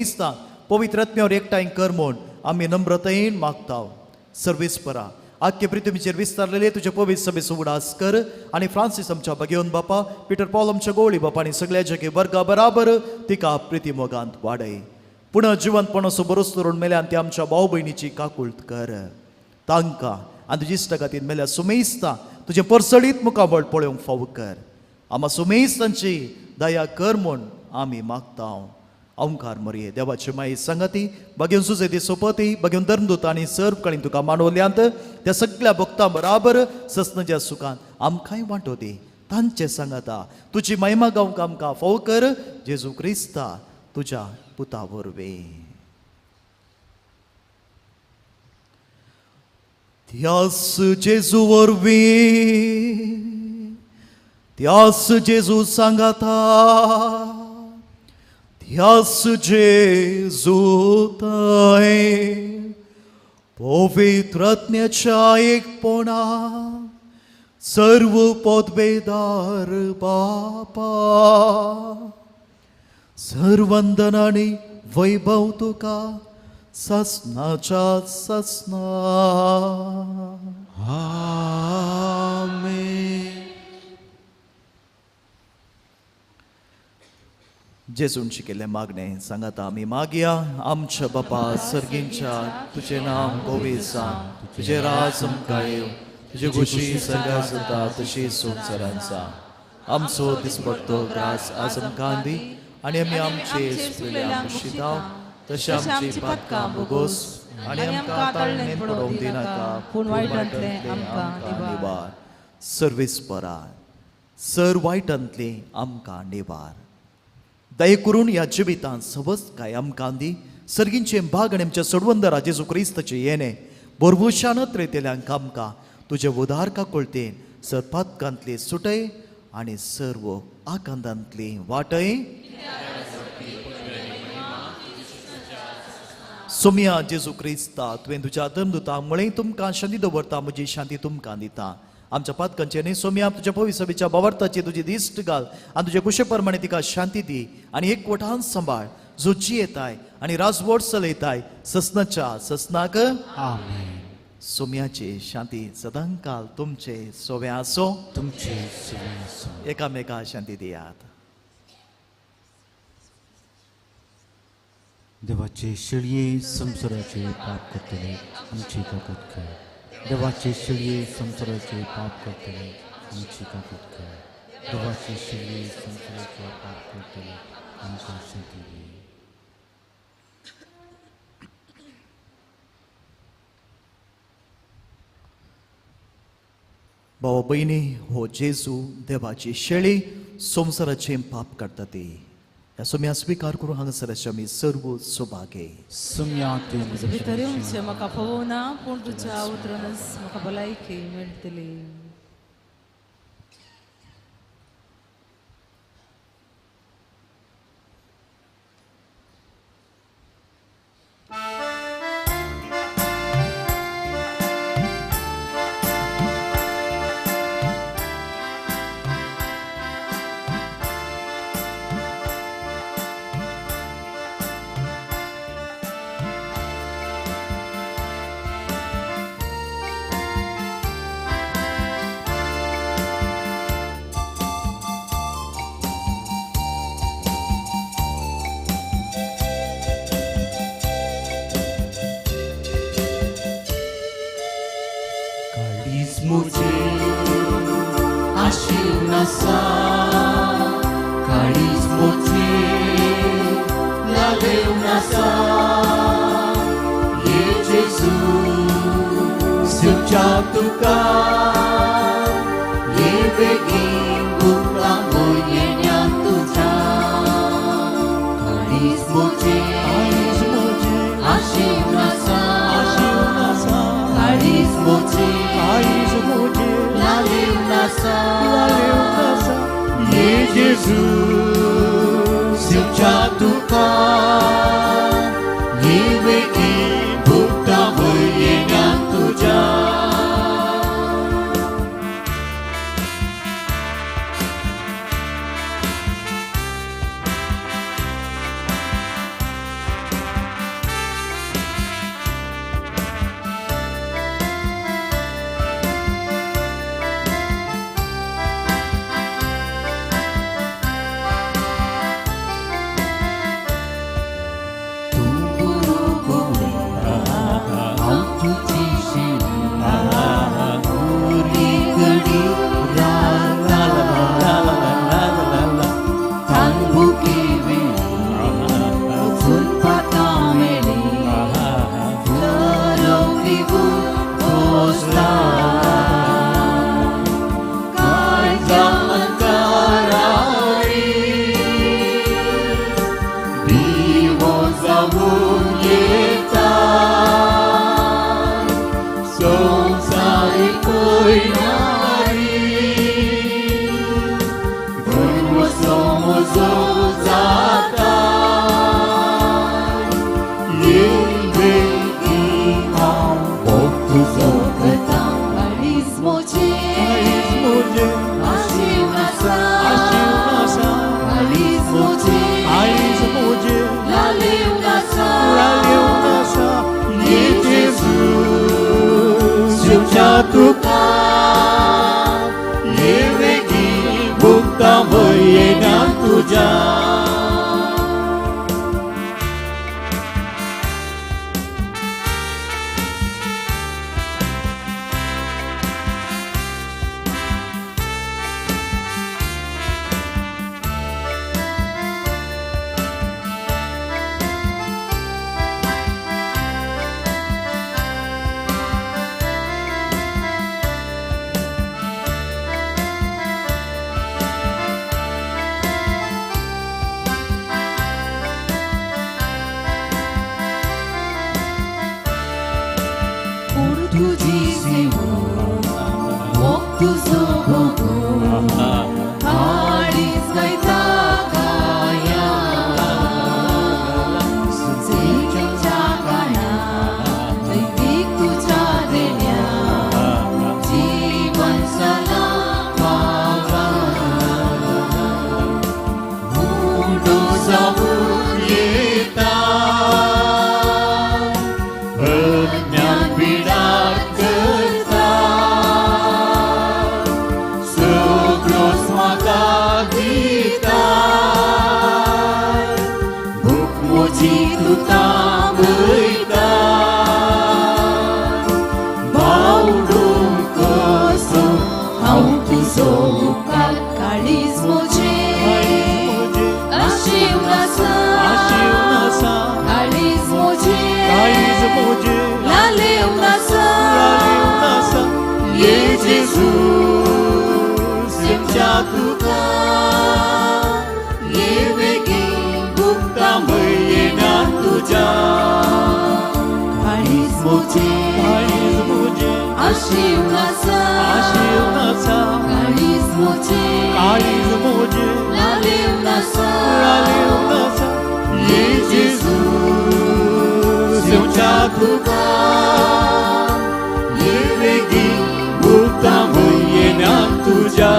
Speaker 2: क्रिस्ता पवित्र आत्म्यावर एकठांय कर म्हूण आमी नम्रतायेन मागता. सर्वेस्परा आख्खे पृथ्वीचेर विस्तारलेले तुजे पवित्र सभेचो उडास कर आनी फ्रांसीस आमच्या भगेवन बापा, पिटर पॉल आमच्या गोवळी बापा आनी सगळ्या जगे वर्गा बराबर तिका प्रिती मोगांत वाडय. पुणा जिवंतपणाचो बरोच धरून मेल्यान ती आमच्या भाव भयणीची काकुळट कर. तांकां आनी तुजी इश्टागतीन मेल्या सुमेस्ता तुजें परसळीत मुखामळ पळोवंक फावो कर. आमा सुमेस्तांची दया कर म्हूण आमी मागता. ओंकार मरये देवाचे माई संगती बघेवन सुजेती सोपती बघेवन धर्मदूत आनी सर्व कळीन तुका मानवल्यांत त्या सगळ्या भक्तां बराबर ससनच्या सुखान आमकांय वांटो दी. तांचे सांगता तुजी महिमा गावंक आमकां फावो कर जेजू क्रिस्ता तुज्या पुता वरवीं. त्यास जेजू वरवीं, त्यास जेजू सांगाता, त्यास जेजू थंय पवित्र आत्म्याच्या एकपणा सर्व पदवेदार बापा सर्वंदन आनी वैभव तुका ससनाच्या ससना.
Speaker 5: आमेन.
Speaker 2: जेजून शिकिल्लें मागणें सांगाता आमी मागया. आमच्या बापा सर्गींच्या तुजें नांव पवित्र जावं, तुजें राज आमकां येवं, तुजी खुशी सर्गात जाता तशी संवसारांत जावं. आमचो दिसपट्टो ग्रास आज आमकां दी आनी आमी आमचे चुकलेल्यांक मुशिताव तशें आमची पातकां भोगोस आनी आमकां ताळणेन पडोवंक दिनाका, पूण वायटांतलें आमकां निवार. सर्वेस्परा सर वायटांतलें आमकां निवार. दये करून ह्या जिवितांत सहज काय आमकां दी. सर्गींचें भाग आनी आमच्या सोडवंदरा जेजू क्रिस्ताचें येणें भरभुशानत रेतल्यांक आमकां तुजे उदार काकुळटेन सरपातकांतली सुटय आनी सर्व आकांतांतली वाटय. सोमया जेजू क्रिस्ता तुवें तुज्या धर्मदुता म्हळें तुमकां शांती दवरता, म्हजी शांती तुमकां दिता. आमच्या पातकांचे न्ही सोमया तुज्या पवित्र भावार्थाची तुजी दिश्ट घाल आनी तुजे कुशे प्रमाणे तिका शांती दी आनी एक वठान सांबाळ जो जियेताय आनी राजवट चलयताय ससनाच्या ससनाक.
Speaker 5: आमेन.
Speaker 2: सोम्याची शांती सदांकाल तुमचे सोवे आसो,
Speaker 5: तुमचे सोवे आसो.
Speaker 2: एकामेका शांती दियात.
Speaker 5: देवाचे शेळये संवसाराचे पाप करतले आमची काकूत कर. देवाचे शेळये संवसाराचे पाप करतले आमची काकूत कर. देवाचे शेळये संवसाराचे पाप करतले आमकां शांती दी.
Speaker 2: भाव भयणी, हो जेजू देवाची शेळी संवसाराचें पाप काडटा ती ह्या सोम्या स्विकार करून हांगासर आमी सर्व सौभाग्य.
Speaker 5: सोम्या तुवें म्हज्या
Speaker 6: भितर येवचें म्हाका पळोवना, पूण तुज्या उतरानच म्हाका भलायकी मेळटली.
Speaker 5: ला ला ला ला ला ला ला
Speaker 6: तांबुके वचून पातां मेळी लरोविवू पोसता काळजा अंतरारी दिवो जावून येता संवसारी पयणारी गुणवसो म्हजो जाता येवेगी हांव मोग तुजो करता काळीज म्हजें आशिव आसा काळीज म्हजें
Speaker 5: काळीज म्हजें
Speaker 6: लालेवन आसा
Speaker 5: लालेवन आसा ये जेजू शिवच्या तुका ये वेगी भुगता भयेना तुज्या
Speaker 6: कूड तुजी सेवू मोग तुजो भोगूं काळीज गायता गाया सुचेच्या काळा दैवीक तुज्या देण्या जीवन जाला पावा उडो जावून
Speaker 5: येता अज्ञान पिडार करता सगळोच म्हाका दिता भूक म्हजी तूं थांबयता बावडूंक कसो
Speaker 6: हांव तुजो उपकार काळीज म्हजें आशिव आसा
Speaker 5: आशिव आसा
Speaker 6: काळीज म्हजें
Speaker 5: काळीज म्हजें
Speaker 6: लालेवन आसा
Speaker 5: लालेवन आसा
Speaker 6: ये जेजू
Speaker 5: शिवच्या
Speaker 6: तुका ये वेगी
Speaker 5: भुगता भयेना तुज्या
Speaker 6: काळीज म्हजें
Speaker 5: काळीज म्हजें
Speaker 6: आशिव आसा
Speaker 5: आशिव आसा
Speaker 6: काळीज म्हजें
Speaker 5: काळीज म्हजें
Speaker 6: लालेवन आसा
Speaker 5: लालेवन आसा ये जेजू शिवच्या तुका ये वेगी भुगता भयेना तुज्या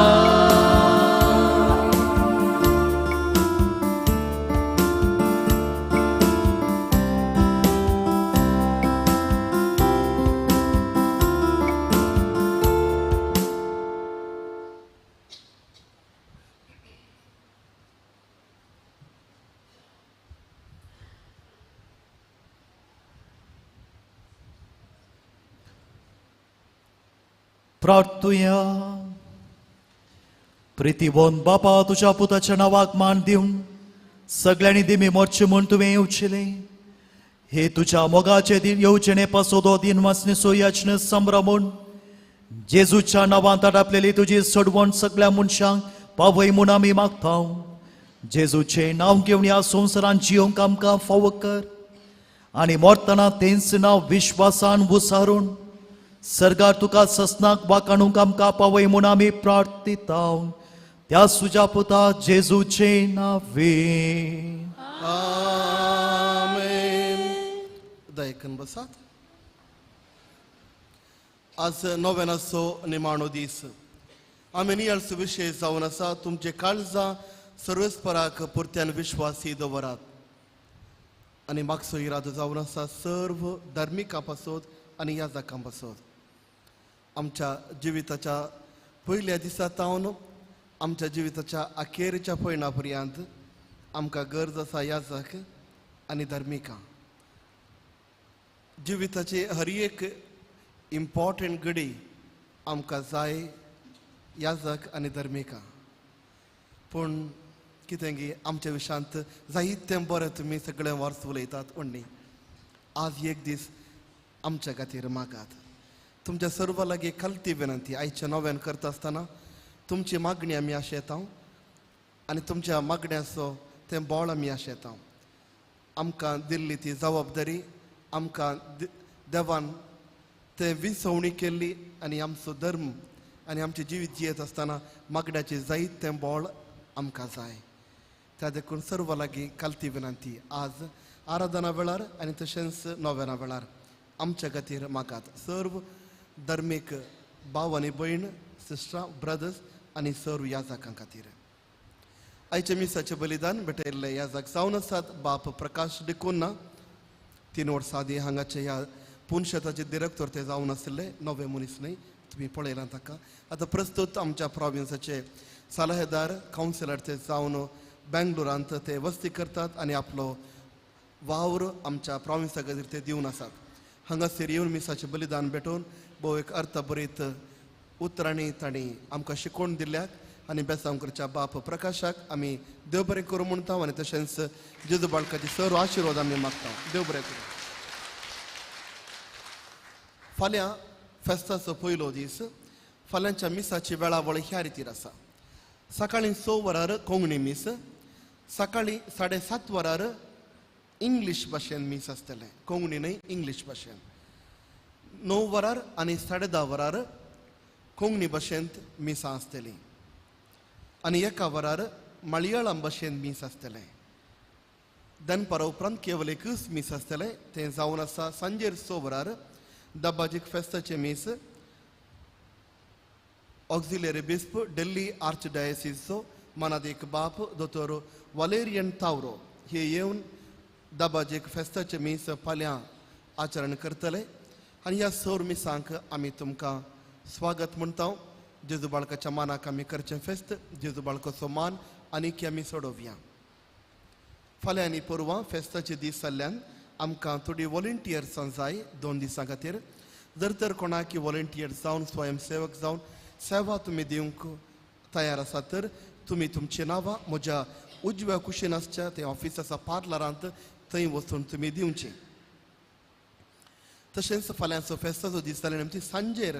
Speaker 2: प्रार्थुया. प्रितीबोन बापा तुज्या पुताच्या नांवाक मान दिवन सगळ्यांनी दिमी मोरचें म्हूण तुवें येवचेलें. हे तुज्या मोगाचे दिन येवचेणे पासोदो दिन वाचने सोयाचने संभ्रमून जेजूच्या नांवांत आडापलेली तुजी सोडवण सगळ्या मनशांक पावय म्हूण आमी मागता. जेजूचें नांव घेवन ह्या संवसारांत जियोंक आमकां फावो कर आनी मरतना तेंच नांव विश्वासान उसारून सरकार तुका ससनाक वाकाणूंक आमकां पावय म्हूण आमी प्रार्थिता. त्या तुज्या पुता जेजूचें नांवे.
Speaker 7: आमेन. दयकन बसात. आज नोवेनाचो निमाणो दीस. आमी नियाळचो विशय जावन आसा तुमचे काळजां सर्वेस्पराक पुरत्यान विश्वासी दवरात आनी मागचो इरादो जावन आसा सर्व धार्मिकां पासत आनी याजकां पासत. आमच्या जिविताच्या पयल्या दिसा तावन आमच्या जिविताच्या अखेरच्या पयणा पर्यंत आमकां गरज आसा याजक आनी धार्मिकां. जिविताची हर एक इम्पॉर्टंट घडी आमकां जाय याजक आनी धर्मिका पूण कितें गी आमच्या विशांत जायतें बरें तुमी सगळें वर्स उलयतात उण्णी आज एक दीस आमच्या खातीर मागात. तुमच्या सर्व लागीं खालती विनंती आयच्या नव्यान करता आसतना तुमची मागणी आमी आशेता आनी तुमच्या मागण्याचो तें बोळ आमी आशेता. आमकां दिल्ली ती जबाबदारी आमकां देवान तें विसवणी केल्ली आनी आमचो धर्म आनी आमचें जिवीत जियेत आसतना मागण्याचें जायत तें बोळ आमकां जाय. त्या देखून सर्व लागीं खालती विनंती आज आराधना वेळार आनी तशेंच नोवेना वेळार आमच्या खातीर मागात. सर्व धर्मीक भाव आनी भयण सिस्टरां ब्रदर्स आनी सर्व याजकां खातीर आयच्या मिसाचें बलिदान भेटयल्ले याजक जावन आसात बाप प्रकाश डिकुन्ना 3 वर्सां आदीं हांगाचे ह्या पुनशेताचे डिरेक्टर ते जावन आशिल्ले नवे मनीस न्हय तुमी पळयलां ताका. आतां प्रस्तुत आमच्या प्रोविन्साचे सलाहेदार कावन्सिलर ते जावन बेंगलोरांत ते वस्ती करतात आनी आपलो वावर आमच्या प्रोविन्सा खातीर ते दिवन आसात. हांगासर येवन मिसाचें बलिदान भेटोवन भोव एक अर्थभरीत उतरांनी तांणी आमकां शिकोवन दिल्याक आनी बेसांव करच्या बाप प्रकाशाक आमी देव बरें करूं म्हणटा आनी तशेंच जेजू बाळकाचे सर्व आशिर्वाद आमी मागता. देव बरें करूं. फाल्यां फेस्ताचो पयलो दीस. फाल्यांच्या मिसाची वेळावळ ह्या रितीर आसा. सकाळीं 6 वरार कोंकणी मीस, सकाळीं 7:30 वरार इंग्लीश भाशेन मीस आसतलें, कोंकणी न्हय इंग्लीश भाशेन. 9 वरार आनी 10:30 वरार कोंकणी भाशेंत मिसां आसतलीं आनी 1 वरार मलयाळम भाशेन मीस आसतलें. दनपारा उपरांत केवल एकूच मीस आसतलें तें जावन आसा सांजेर 6 वरार दबाजीक फेस्ताचें मीस. ऑक्झिलरी बिस्प दिल्ली आर्च डायसिसचो मनादीक बाप दोतोर वालेरियन तावरो हे येवन दबाजीक फेस्ताचें मीस फाल्यां आचरण करतले आनी ह्या सौर मिसांक आमी तुमकां स्वागत म्हणटा. जेजू बाळकाच्या मानाक आमी करचें फेस्त, जेजू बाळकाचो मान आनीक आमी सोडोवया. फाल्यां आनी परवां फेस्ताचे दीस जाल्ल्यान आमकां थोडी वॉलंटियर्सां जाय 2 दिसां खातीर. जर तर कोणाक वॉलंटियर जावन स्वयंसेवक जावन सेवा तुमी दिवंक तयार आसा तर तुमी तुमची नांवां म्हज्या उजव्या कुशीन आसच्या तें ऑफिस आसा पार्लरांत थंय वचून तुमी दिवचें. तशेंच फाल्यांचो फेस्ताचो दीस जाल्यार आमची सांजेर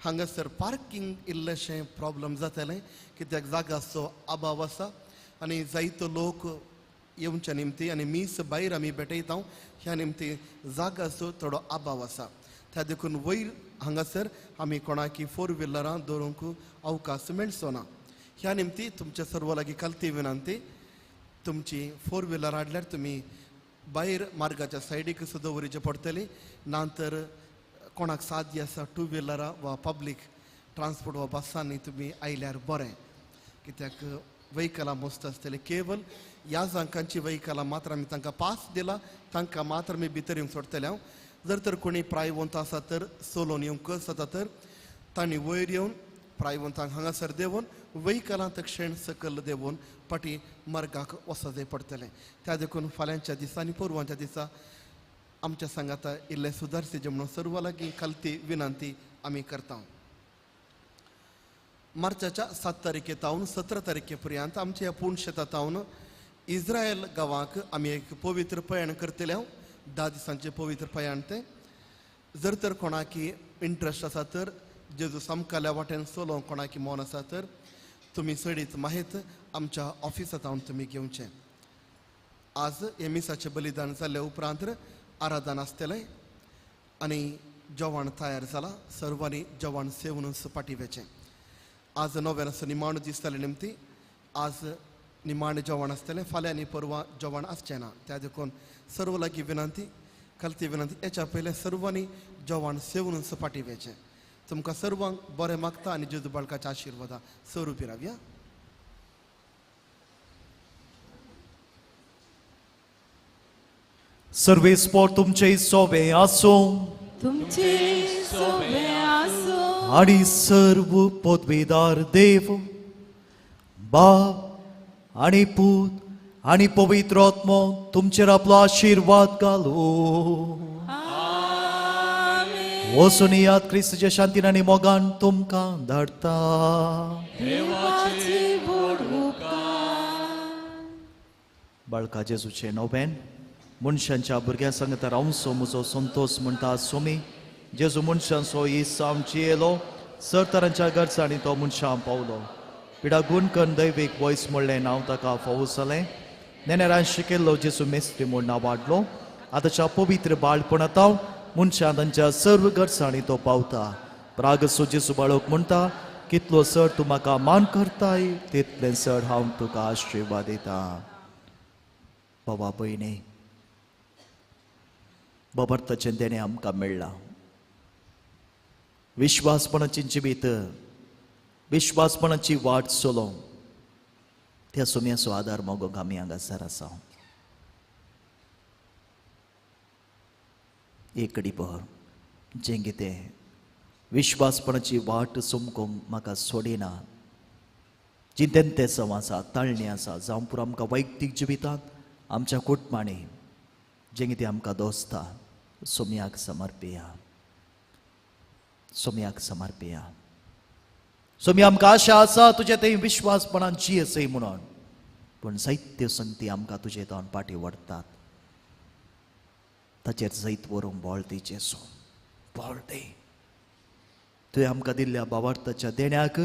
Speaker 7: हांगासर पार्किंग इल्लेशें प्रॉब्लम जातलें कित्याक जागाचो अभाव आसा आनी जायतो लोक येवच्या निमती आनी मीस भायर आमी भेटयता ह्या निमती जागाचो थोडो अभाव आसा. त्या देखून वयर हांगासर आमी कोणाकी 4 व्हिलरां दवरूंक अवकाश मेळचो ना. ह्या निमती तुमच्या सर्व लागीं खालती विनंती तुमची 4 व्हिलर हाडल्यार तुमी भायर मार्गाच्या सायडीक सुद्दां दवरिचें पडटलें, ना तर कोणाक साध्य आसा 2 व्हिलरां वा पब्लीक ट्रान्सपोर्ट वा बसांनी तुमी आयल्यार बरें कित्याक व्हयकलां मस्त आसतलीं. केवल ह्या जांकांची व्हयकलां मात्र आमी तांकां पास दिला तांकां मात्र आमी भितर येवंक सोडटले हांव. जर तर कोणी प्रायवंत आसा तर सोलोन येवंक जाता तर तांणी वयर येवन प्रायवंतांक हांगासर देंवोवन व्हयकलां तक्षण सकयल देंवोवन फाटीं मार्गाक वचचें पडटलें. त्या देखून फाल्यांच्या दिसा आनी परवांच्या दिसा आमच्या सांगाता इल्लें सुदारचें म्हणून सर्व लागीं खालती विनंती आमी करता. मार्चाच्या 7 तारखे तावन 17 तारखे पर्यंत आमच्या ह्या पूर्ण शेता तावन इस्रायल गांवाक आमी एक पवित्र प्रयाण करतले. 10 दिसांचें पवित्र प्रयाण तें. जर तर कोणाकी इंट्रस्ट आसा तर जेजू सामकाल्या वाटेन चलोवंक कोणाकी मन आसा तर तुमी चडीत माहीत आमच्या ऑफिसांत हांव तुमी घेवचें. आज हे मिसाचें बलिदान जाल्ल्या उपरांत आराधन आसतलें आनी जेवण तयार जालां, सर्वांनी जेवण सेवून फाटीं वचें. आज नव्यान निमाणो दीस जाले निमती आज निमाणें जेवण आसतलें, फाल्यां आनी परवां जेवण आसचें ना. त्या देखून सर्व लागीं विनंती खालती विनंती हेच्या पयलें सर्वांनी जेवण सेवून फाटीं वचें. तुमकां सर्वांक बरें मागता आनी जेजू बाळकाच्या आशिर्वादा स्वरुपी रावया.
Speaker 2: सर्वेस्पोर तुमचे सोबे आसूं,
Speaker 6: तुमचे सोबे आसूं,
Speaker 2: आणि सर्व पदवीदार देव बाप आणि पूत आणि पवित्र आत्मो तुमचेर आपलो आशिर्वाद घालूं. वचून याद क्रिस्ताच्या शांतीन आनी मोगान तुमकां धाडटा.
Speaker 6: देवाचे व्हड उपकार.
Speaker 2: बाळका जेजूचें नोवेन मनशांच्या भुरग्यां सांगता रावचो म्हजो संतोश म्हणटा सोमी. जेजू मनशांचो इसाम जियेलो, सरतरांच्या गरजांनी तो मनशां पावलो. पिडा गुण कन्न दैवीक वयस म्हणलें नांव ताका फावो जालें. नेनेरान शिकयल्लो जेजू मेस्त्री म्हूण नांव वाडलो. आतांच्या पवित्र बाळपणांत मनशां तांच्या सर्व गरजांनी तो पावता. प्रागसो जेजू बाळक म्हणटा, कितलो सर तूं म्हाका मान करताय तितलें सर हांव तुका आशिर्वाद दिता. बाबा भयणी, बाबर्थाचें देणें आमकां मेळ्ळां. विश्वासपणाची जिवीत, विश्वासपणाची वाट चलोवंक त्या सुम्याचो आदार मागोवंक आमी हांगासर आसा. एक कडी भर जें कितें विश्वासपणाची वाट चमकोवंक म्हाका सोडिना, जी तेंतेसांव आसा, ताळणी आसा, जावं पुरो आमकां वैयक्तीक जिवितांत, आमच्या कुटुंबांनी जें कितें आमकां दोस्ता, सोम्याक समर्पिया, सोम्याक समर्पिया. सोम्या आमकां आशा आसा तुजें थंय विश्वासपणान जियेसय म्हणून, पूण जायत्यो संगती आमकां तुजे तावन फाटीं व्हरतात. ताचेर जैत व्हरूंक बळ दी जेजू, बळ दी. तुवें आमकां दिल्ल्या बावार्थाच्या देण्याक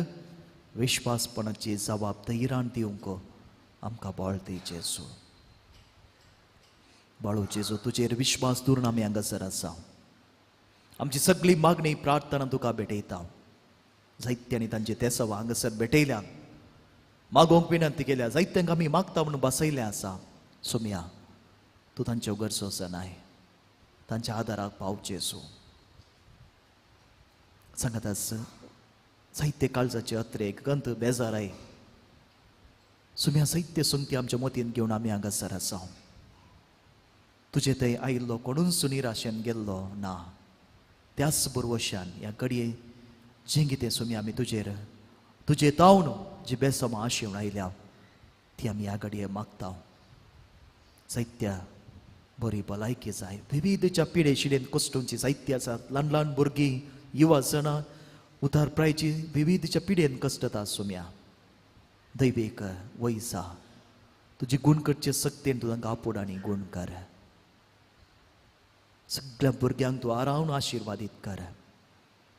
Speaker 2: विश्वासपणाची जबाब धैर्यान दिवंक आमकां बळ दी जेजू. बाळू जेजू, तुजेर विश्वास दवरून आमी हांगासर आसा. आमची सगळी मागणी प्रार्थना तुका भेटयता. जायत्यांनी तांचे तेसांव हांगासर भेटयल्या, मागोवंक विनंती केल्या, जायत्यांक आमी मागता म्हणून बसयलें आसा. सोम्या, तूं तांच्यो गरजो नाय, तांच्या आदाराक पाव जेजू. सांगात जायते काळजाचे अत्रेक गंत बेजाराय सुम्या जायते संगती आमच्या मतीन घेवन आमी हांगासर आसा. तुजे थंय आयिल्लो कोणूच निराशेन गेल्लो ना. त्याच बरवशान ह्या घडये जें कितें सुमी आमी तुजेर तुजे तावन जी बेसमां आशेवन आयल्या ती आमी ह्या घडये मागता. जायत्या बरी भलायकी जाय, विविधच्या पिडे शिडेन कश्टोंची जायती आसात. ल्हान ल्हान भुरगीं, युवा जाणां उतार प्रायची विविधच्या पिडेन कश्टता. सोम्या दैवेक वयसा तुजी गूण करचे सक्तेन तूं तांकां आपोड आनी गूण कर. सगळ्या भुरग्यांक तूं आरावन आशिर्वादीत कर.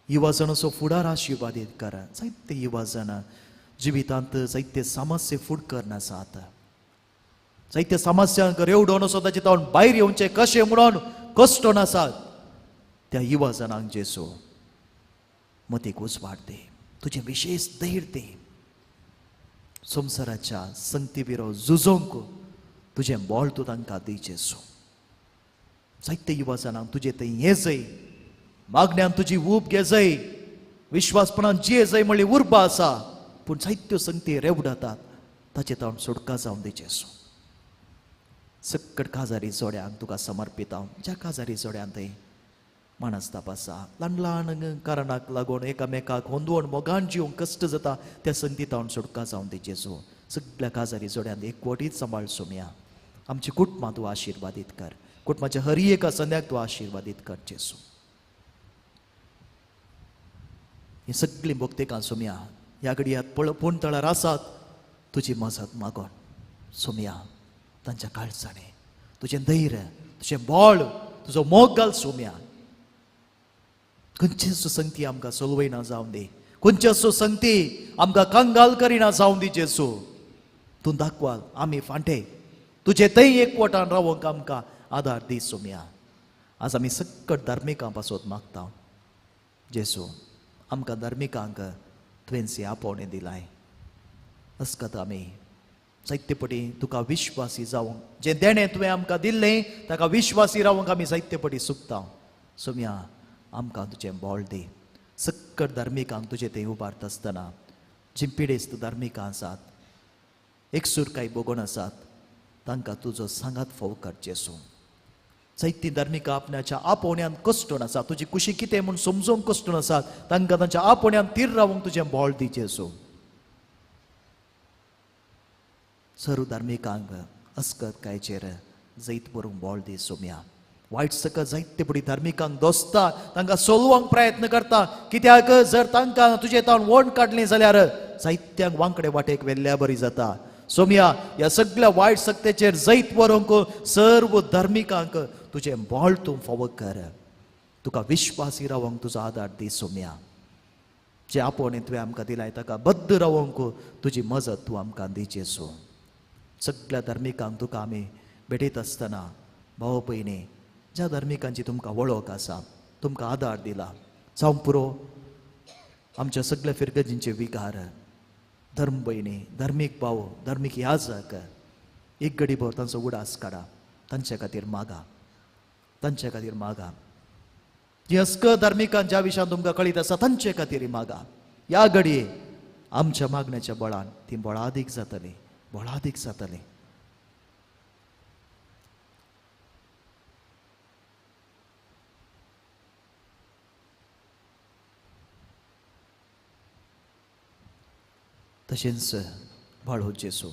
Speaker 2: युवा जाणांचो फुडार आशिर्वादीत कर. जायते युवा जाणां जिवितांत जायते समस्ये फुड करनासात, जायते समस्यांक रेवडोन असो ताचे तावन भायर येवचें कशें म्हणून कश्ट नासात. त्या युवा जाणांक जेजू मतीक उजवाड दे, तुजें विशेश धैर्य दे. संवसाराच्या संगती विरो झुजोवंक तुजें बळ तूं तांकां दी जेजू. जायते युवा जाणांक तुजें थंय हें जय, मागण्यान तुजी ऊब घे जय, विश्वासपणान जिये जय म्हणली उर्बा आसा, पूण जायत्यो संगती रेवडातात ताचे तावन सुटका जावन दी जेजू. सक्कट काजारी जोड्यांक तुका समर्पिता. ज्या काजारी जोड्यान थंय मानसताप आसा, ल्हान ल्हान कारणाक लागून एकामेकाक होंदवण मोगान जिवंक कश्ट जाता, त्या संगती तावन सुटका जावन दी जेजू. सगळ्या काजारी जोड्यांत एकवटीत सांबाळ सोम्या. आमची कुटुंबां तूं आशिर्वादीत कर, कुटुंबाच्या हर एका संद्याक तूं आशिर्वादीत कर जेजू. ही सगळीं भक्तेकां सोम्या ह्या घडयात पळोवन तळार आसात, तुजी मजत मागोन सोम्या तांच्या काळजांनी तुजें धैर्य, तुजें बळ, तुजो मोग घाल सोम्या. खंयचेच संगती आमकां सोलवयना जावन दी, खंयचेच संगती आमकां कंगाल करिना जावन दी जेजू. तूं दाखवाल आमी फांटे तुजे थंय एकवटान रावंक आमकां आदार दी सोम्या. आज आमी सक्कट धार्मिकां पासत मागता जेजू, आमकां धार्मिकांक तुवें आपोवणें दिलाय. अस्कत आमी जायते पटी तुका विश्वासी जावंक, जें देणें तुवें आमकां दिल्लें ताका विश्वासी रावंक आमी जायते पटी चुकता. सोम्या आमकां तुजें बळ दी. सक्कट धार्मिकांक तुजें थंय उबारता आसतना जी पिडेस्त धार्मिकां आसात, एकसूर कांय भोगोन आसात, तांकां तुजो सांगात फोव कर जेजू. जायतीं धार्मिकां आपणाच्या आपोवण्यान कश्टून आसा, तुजी कुशी कितें म्हूण समजूंक कश्टून आसात, तांकां तांच्या आपोवण्यान तीर रावंक तुजें बळ दी जेजू. सर्व धार्मिकांक अस्कत कायचेर जैत बरूंक बळ दी सोम्या. वायट सक जायते पडी धार्मिकांक दोसता, तांकां सोलवंक प्रयत्न करता. कित्याक जर तांकां तुजे तावन वण काडली जाल्यार जायत्यांक वांकडे वाटेक व्हेल्ल्या बरी जाता. सोमया ह्या सगळ्या वायट सक्तेचेर जैत व्हरूंक सर्व धार्मिकांक तुजें बळ तूं फावो कर. तुका विश्वासी रावंक तुजो आदार दी सोमया. जे आपोवणें तुवें आमकां दिलाय ताका बद्द रावंक तुजी मजत तूं आमकां दी जेजू. सगळ्या धार्मिकांक तुका आमी भेटयत आसतना भाव भयणी, ज्या धार्मिकांची तुमकां वळख आसा, तुमकां आदार दिला, जावं पुरो आमच्या सगळ्या फिरगजींचे विकार, धर्म भयणी, धार्मीक भाव, धार्मीक याजक, एक घडीभर तांचो उडास काडा, तांचे खातीर मागा, तांचे खातीर मागा. जी अस्क धार्मिकान ज्या विशयान तुमकां कळीत आसा तांचे खातीर मागा. ह्या घडये आमच्या मागण्याच्या बळान ती बळादीक जातली, बळादीक जातली. तशेंच बाळो जेजू,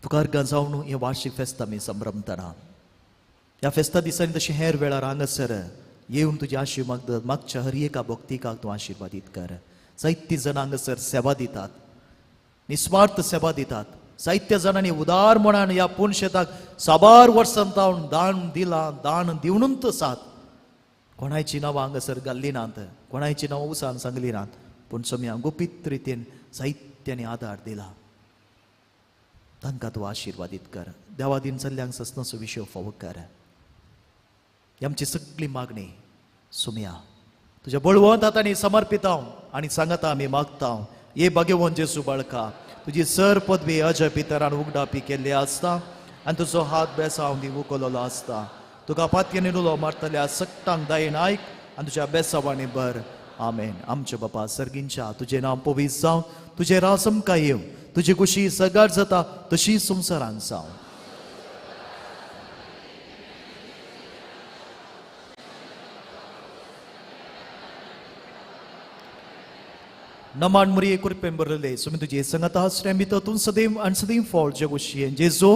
Speaker 2: तुका अर्गां जावन हें वार्षीक फेस्त आमी संभ्रमतना ह्या फेस्ता दिसांनी तशें हेर वेळार हांगासर येवन तुजी आशिर्वाद मागच्या हर एका भक्तिकाक तूं आशिर्वादीत कर. जायतीं जाणां हांगासर सेवा दितात, निस्वार्थ सेवा दितात. जायत्या जाणांनी उदार मनान ह्या पुनशेताक साबार वर्सां तावन दान दिलां, दान दिवनूच आसात. कोणायचीं नांवां हांगासर घाल्लीं नात, कोणायचीं नांवां उसान सांगलीं नात, पूण सोम्या गुपीत रितीन जायत्यांनी आदार दिला. तांकां तूं आशिर्वादीत कर. देवा दिन चल्ल्यांक ससनाचो विशय फावो कर. ही आमची सगळी मागणी सुमया तुज्या बळवंत हातांनी समर्पितां आनी सांगता आमी मागता. हे भाग्यवंत जेजू बाळका, तुजी सर पदवी अजय पितरान उगडापी केल्ली आसता आनी तुजो हात बेसांव दी उखललो आसता. तुका पातयेनी उलो मारतल्या सगटांक दयेन आयक आनी तुज्या बेसावांनी भर. आमेन. आमचे बापा सर्गींच्या, तुजें नांव पवित्र जावं, तुजें राज आमकां येवं, तुजी खुशी सगार जाता तशी संवसारान जावं. नमान मुरये कृपेन बरले सुमी तुजे संगता आसल्या भितर तूं सदैव आनी सदैव फळ जगोशी जेजू.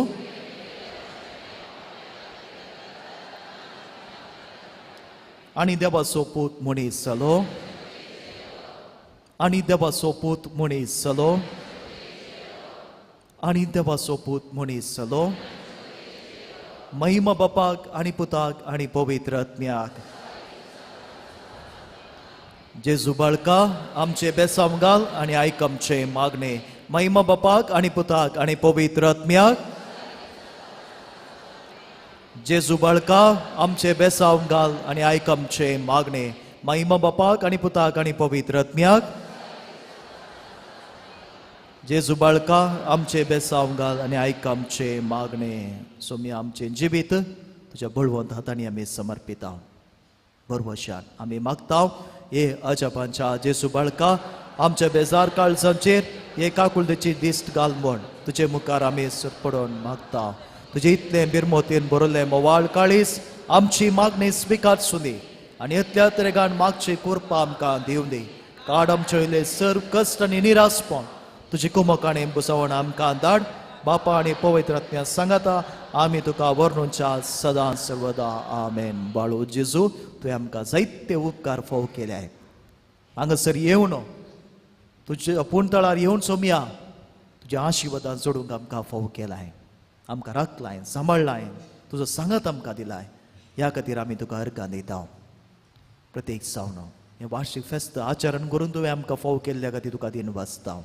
Speaker 2: आनी देवाचो पूत मनीस जालो, आनी देवाचो पूत मनीस जालो, आनी देवाचो पूत मनीस जालो. महिमा बापाक आनी पुताक आनी पवित्र आत्म्याक. जेजू बाळका, आमचे बेसांव घाल आनी आयक आमचे मागणे. महिमा बापाक आनी पुताक आनी पवित्र आत्म्याक. जेजू बाळका, आमचे बेसांव घाल आनी आयक आमचे मागणे. महिमा बापाक आनी पुताक आनी पवित्र आत्म्याक. जेजू बाळका, आमचे बेसांव घाल आनी आयक आमचे मागणे. सोमी आमचें जिवीत तुज्या बळवंत हातांनी आमी समर्पिता. बरवशान आमी मागता हे अजापांच्या जेजू बाळका, आमच्या बेजार काळजांचेर हे काकुळतेची दिश्ट घाल म्हण तुजे मुखार आमी सरपडून मागता. तुजे इतलें बिरमोतीन बरयल्लें मोवाळ काळीस आमची मागणी स्विकार सुनी आनी इतल्या तरेगान मागची कृपा आमकां दिवं दी. काड आमचे वयले सर्व कश्ट आनी निरासपण तुजी कुमक आनी बुजवण आमकां धाड. बापा आनी पवित्र आत्म्या सांगाता आमी तुका वर्णूच्या सदां सर्वदा. आमेन. बाळू जेजू, तुवें आमकां जायते उपकार फाव केल्याय. हांगासर येवन तुज्या पुणतळार येवन सोमया तुज्या आशिर्वादान जोडूंक आमकां फाव केलाय. आमकां राखलाय, सांबाळ्ळाय, तुजो सांगात आमकां दिलाय. ह्या खातीर आमी तुका अर्गां दिता. प्रत्येक जावन हें वार्षीक फेस्त आचरण करून तुवें आमकां फाव केल्ल्या खातीर तुका दिन वाचता.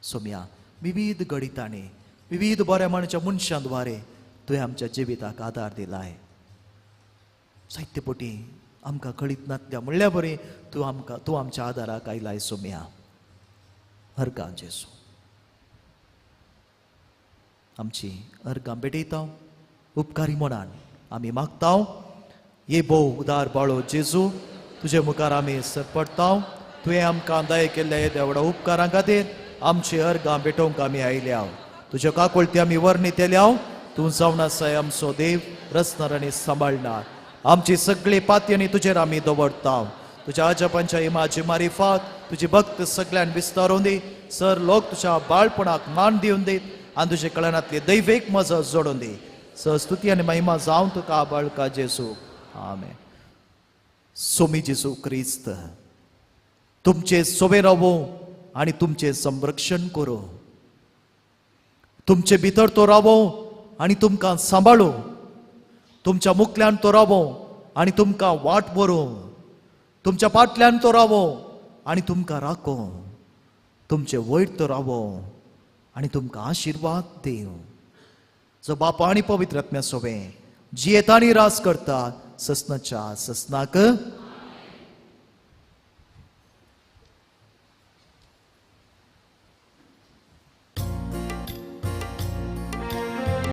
Speaker 2: सोमया विविध घडितांनी विविध बऱ्या माणच्या मनशां द्वारे तुवें आमच्या जिविताक आदार दिलाय. जायते पटी आमकां कळीत नातल्या म्हणल्या बरी तूं आमकां तूं आमच्या आदाराक आयलाय. सोमया अर्गां जेजू, आमची अर्गां भेटयता. उपकारी मनान आमी मागता. हे भोव उदार बाळो जेजू, तुजे मुखार आमी सरपडटा. तुवें आमकां दया केल्ल्या येद्या व्हडा उपकारां खातीर आमची अर्गां भेटोवंक आमी आयल्या. तुज्या काकुळती आमी वर्णितल्या. तूं जावन आसाय आमचो देव, रचणार आनी सांबाळणार. आमची सगळी पातयेनी तुजेर आमी दवरता. तुज्या आजपांच्या इमाजी मारिफात तुजी भक्त सगळ्यान विस्तारून दी. सर लोक तुज्या बाळपणाक मान दिवन दीत आनी तुजे कळनांतली दैवीक मजत जोडून दी. स्तुती आनी महिमा जावं तुका बाळका जेजू. आमेन. सोमी जेजू क्रिस्त तुमचे सोबे रावो आनी तुमचें संरक्षण करूं. तुमचे भितर तो रावो आनी तुमकां सांबाळू. तुमच्या मुखल्यान तो रावो आनी तुमकां वाट व्हरूं. तुमच्या फाटल्यान तो रावो आनी तुमकां राखो. तुमचे वयर तो रावो आनी तुमकां आशिर्वाद दिवं. जो बापा आनी पवित्र आत्म्या सोबें जियेता आनी राज करता ससनाच्या ससनाक.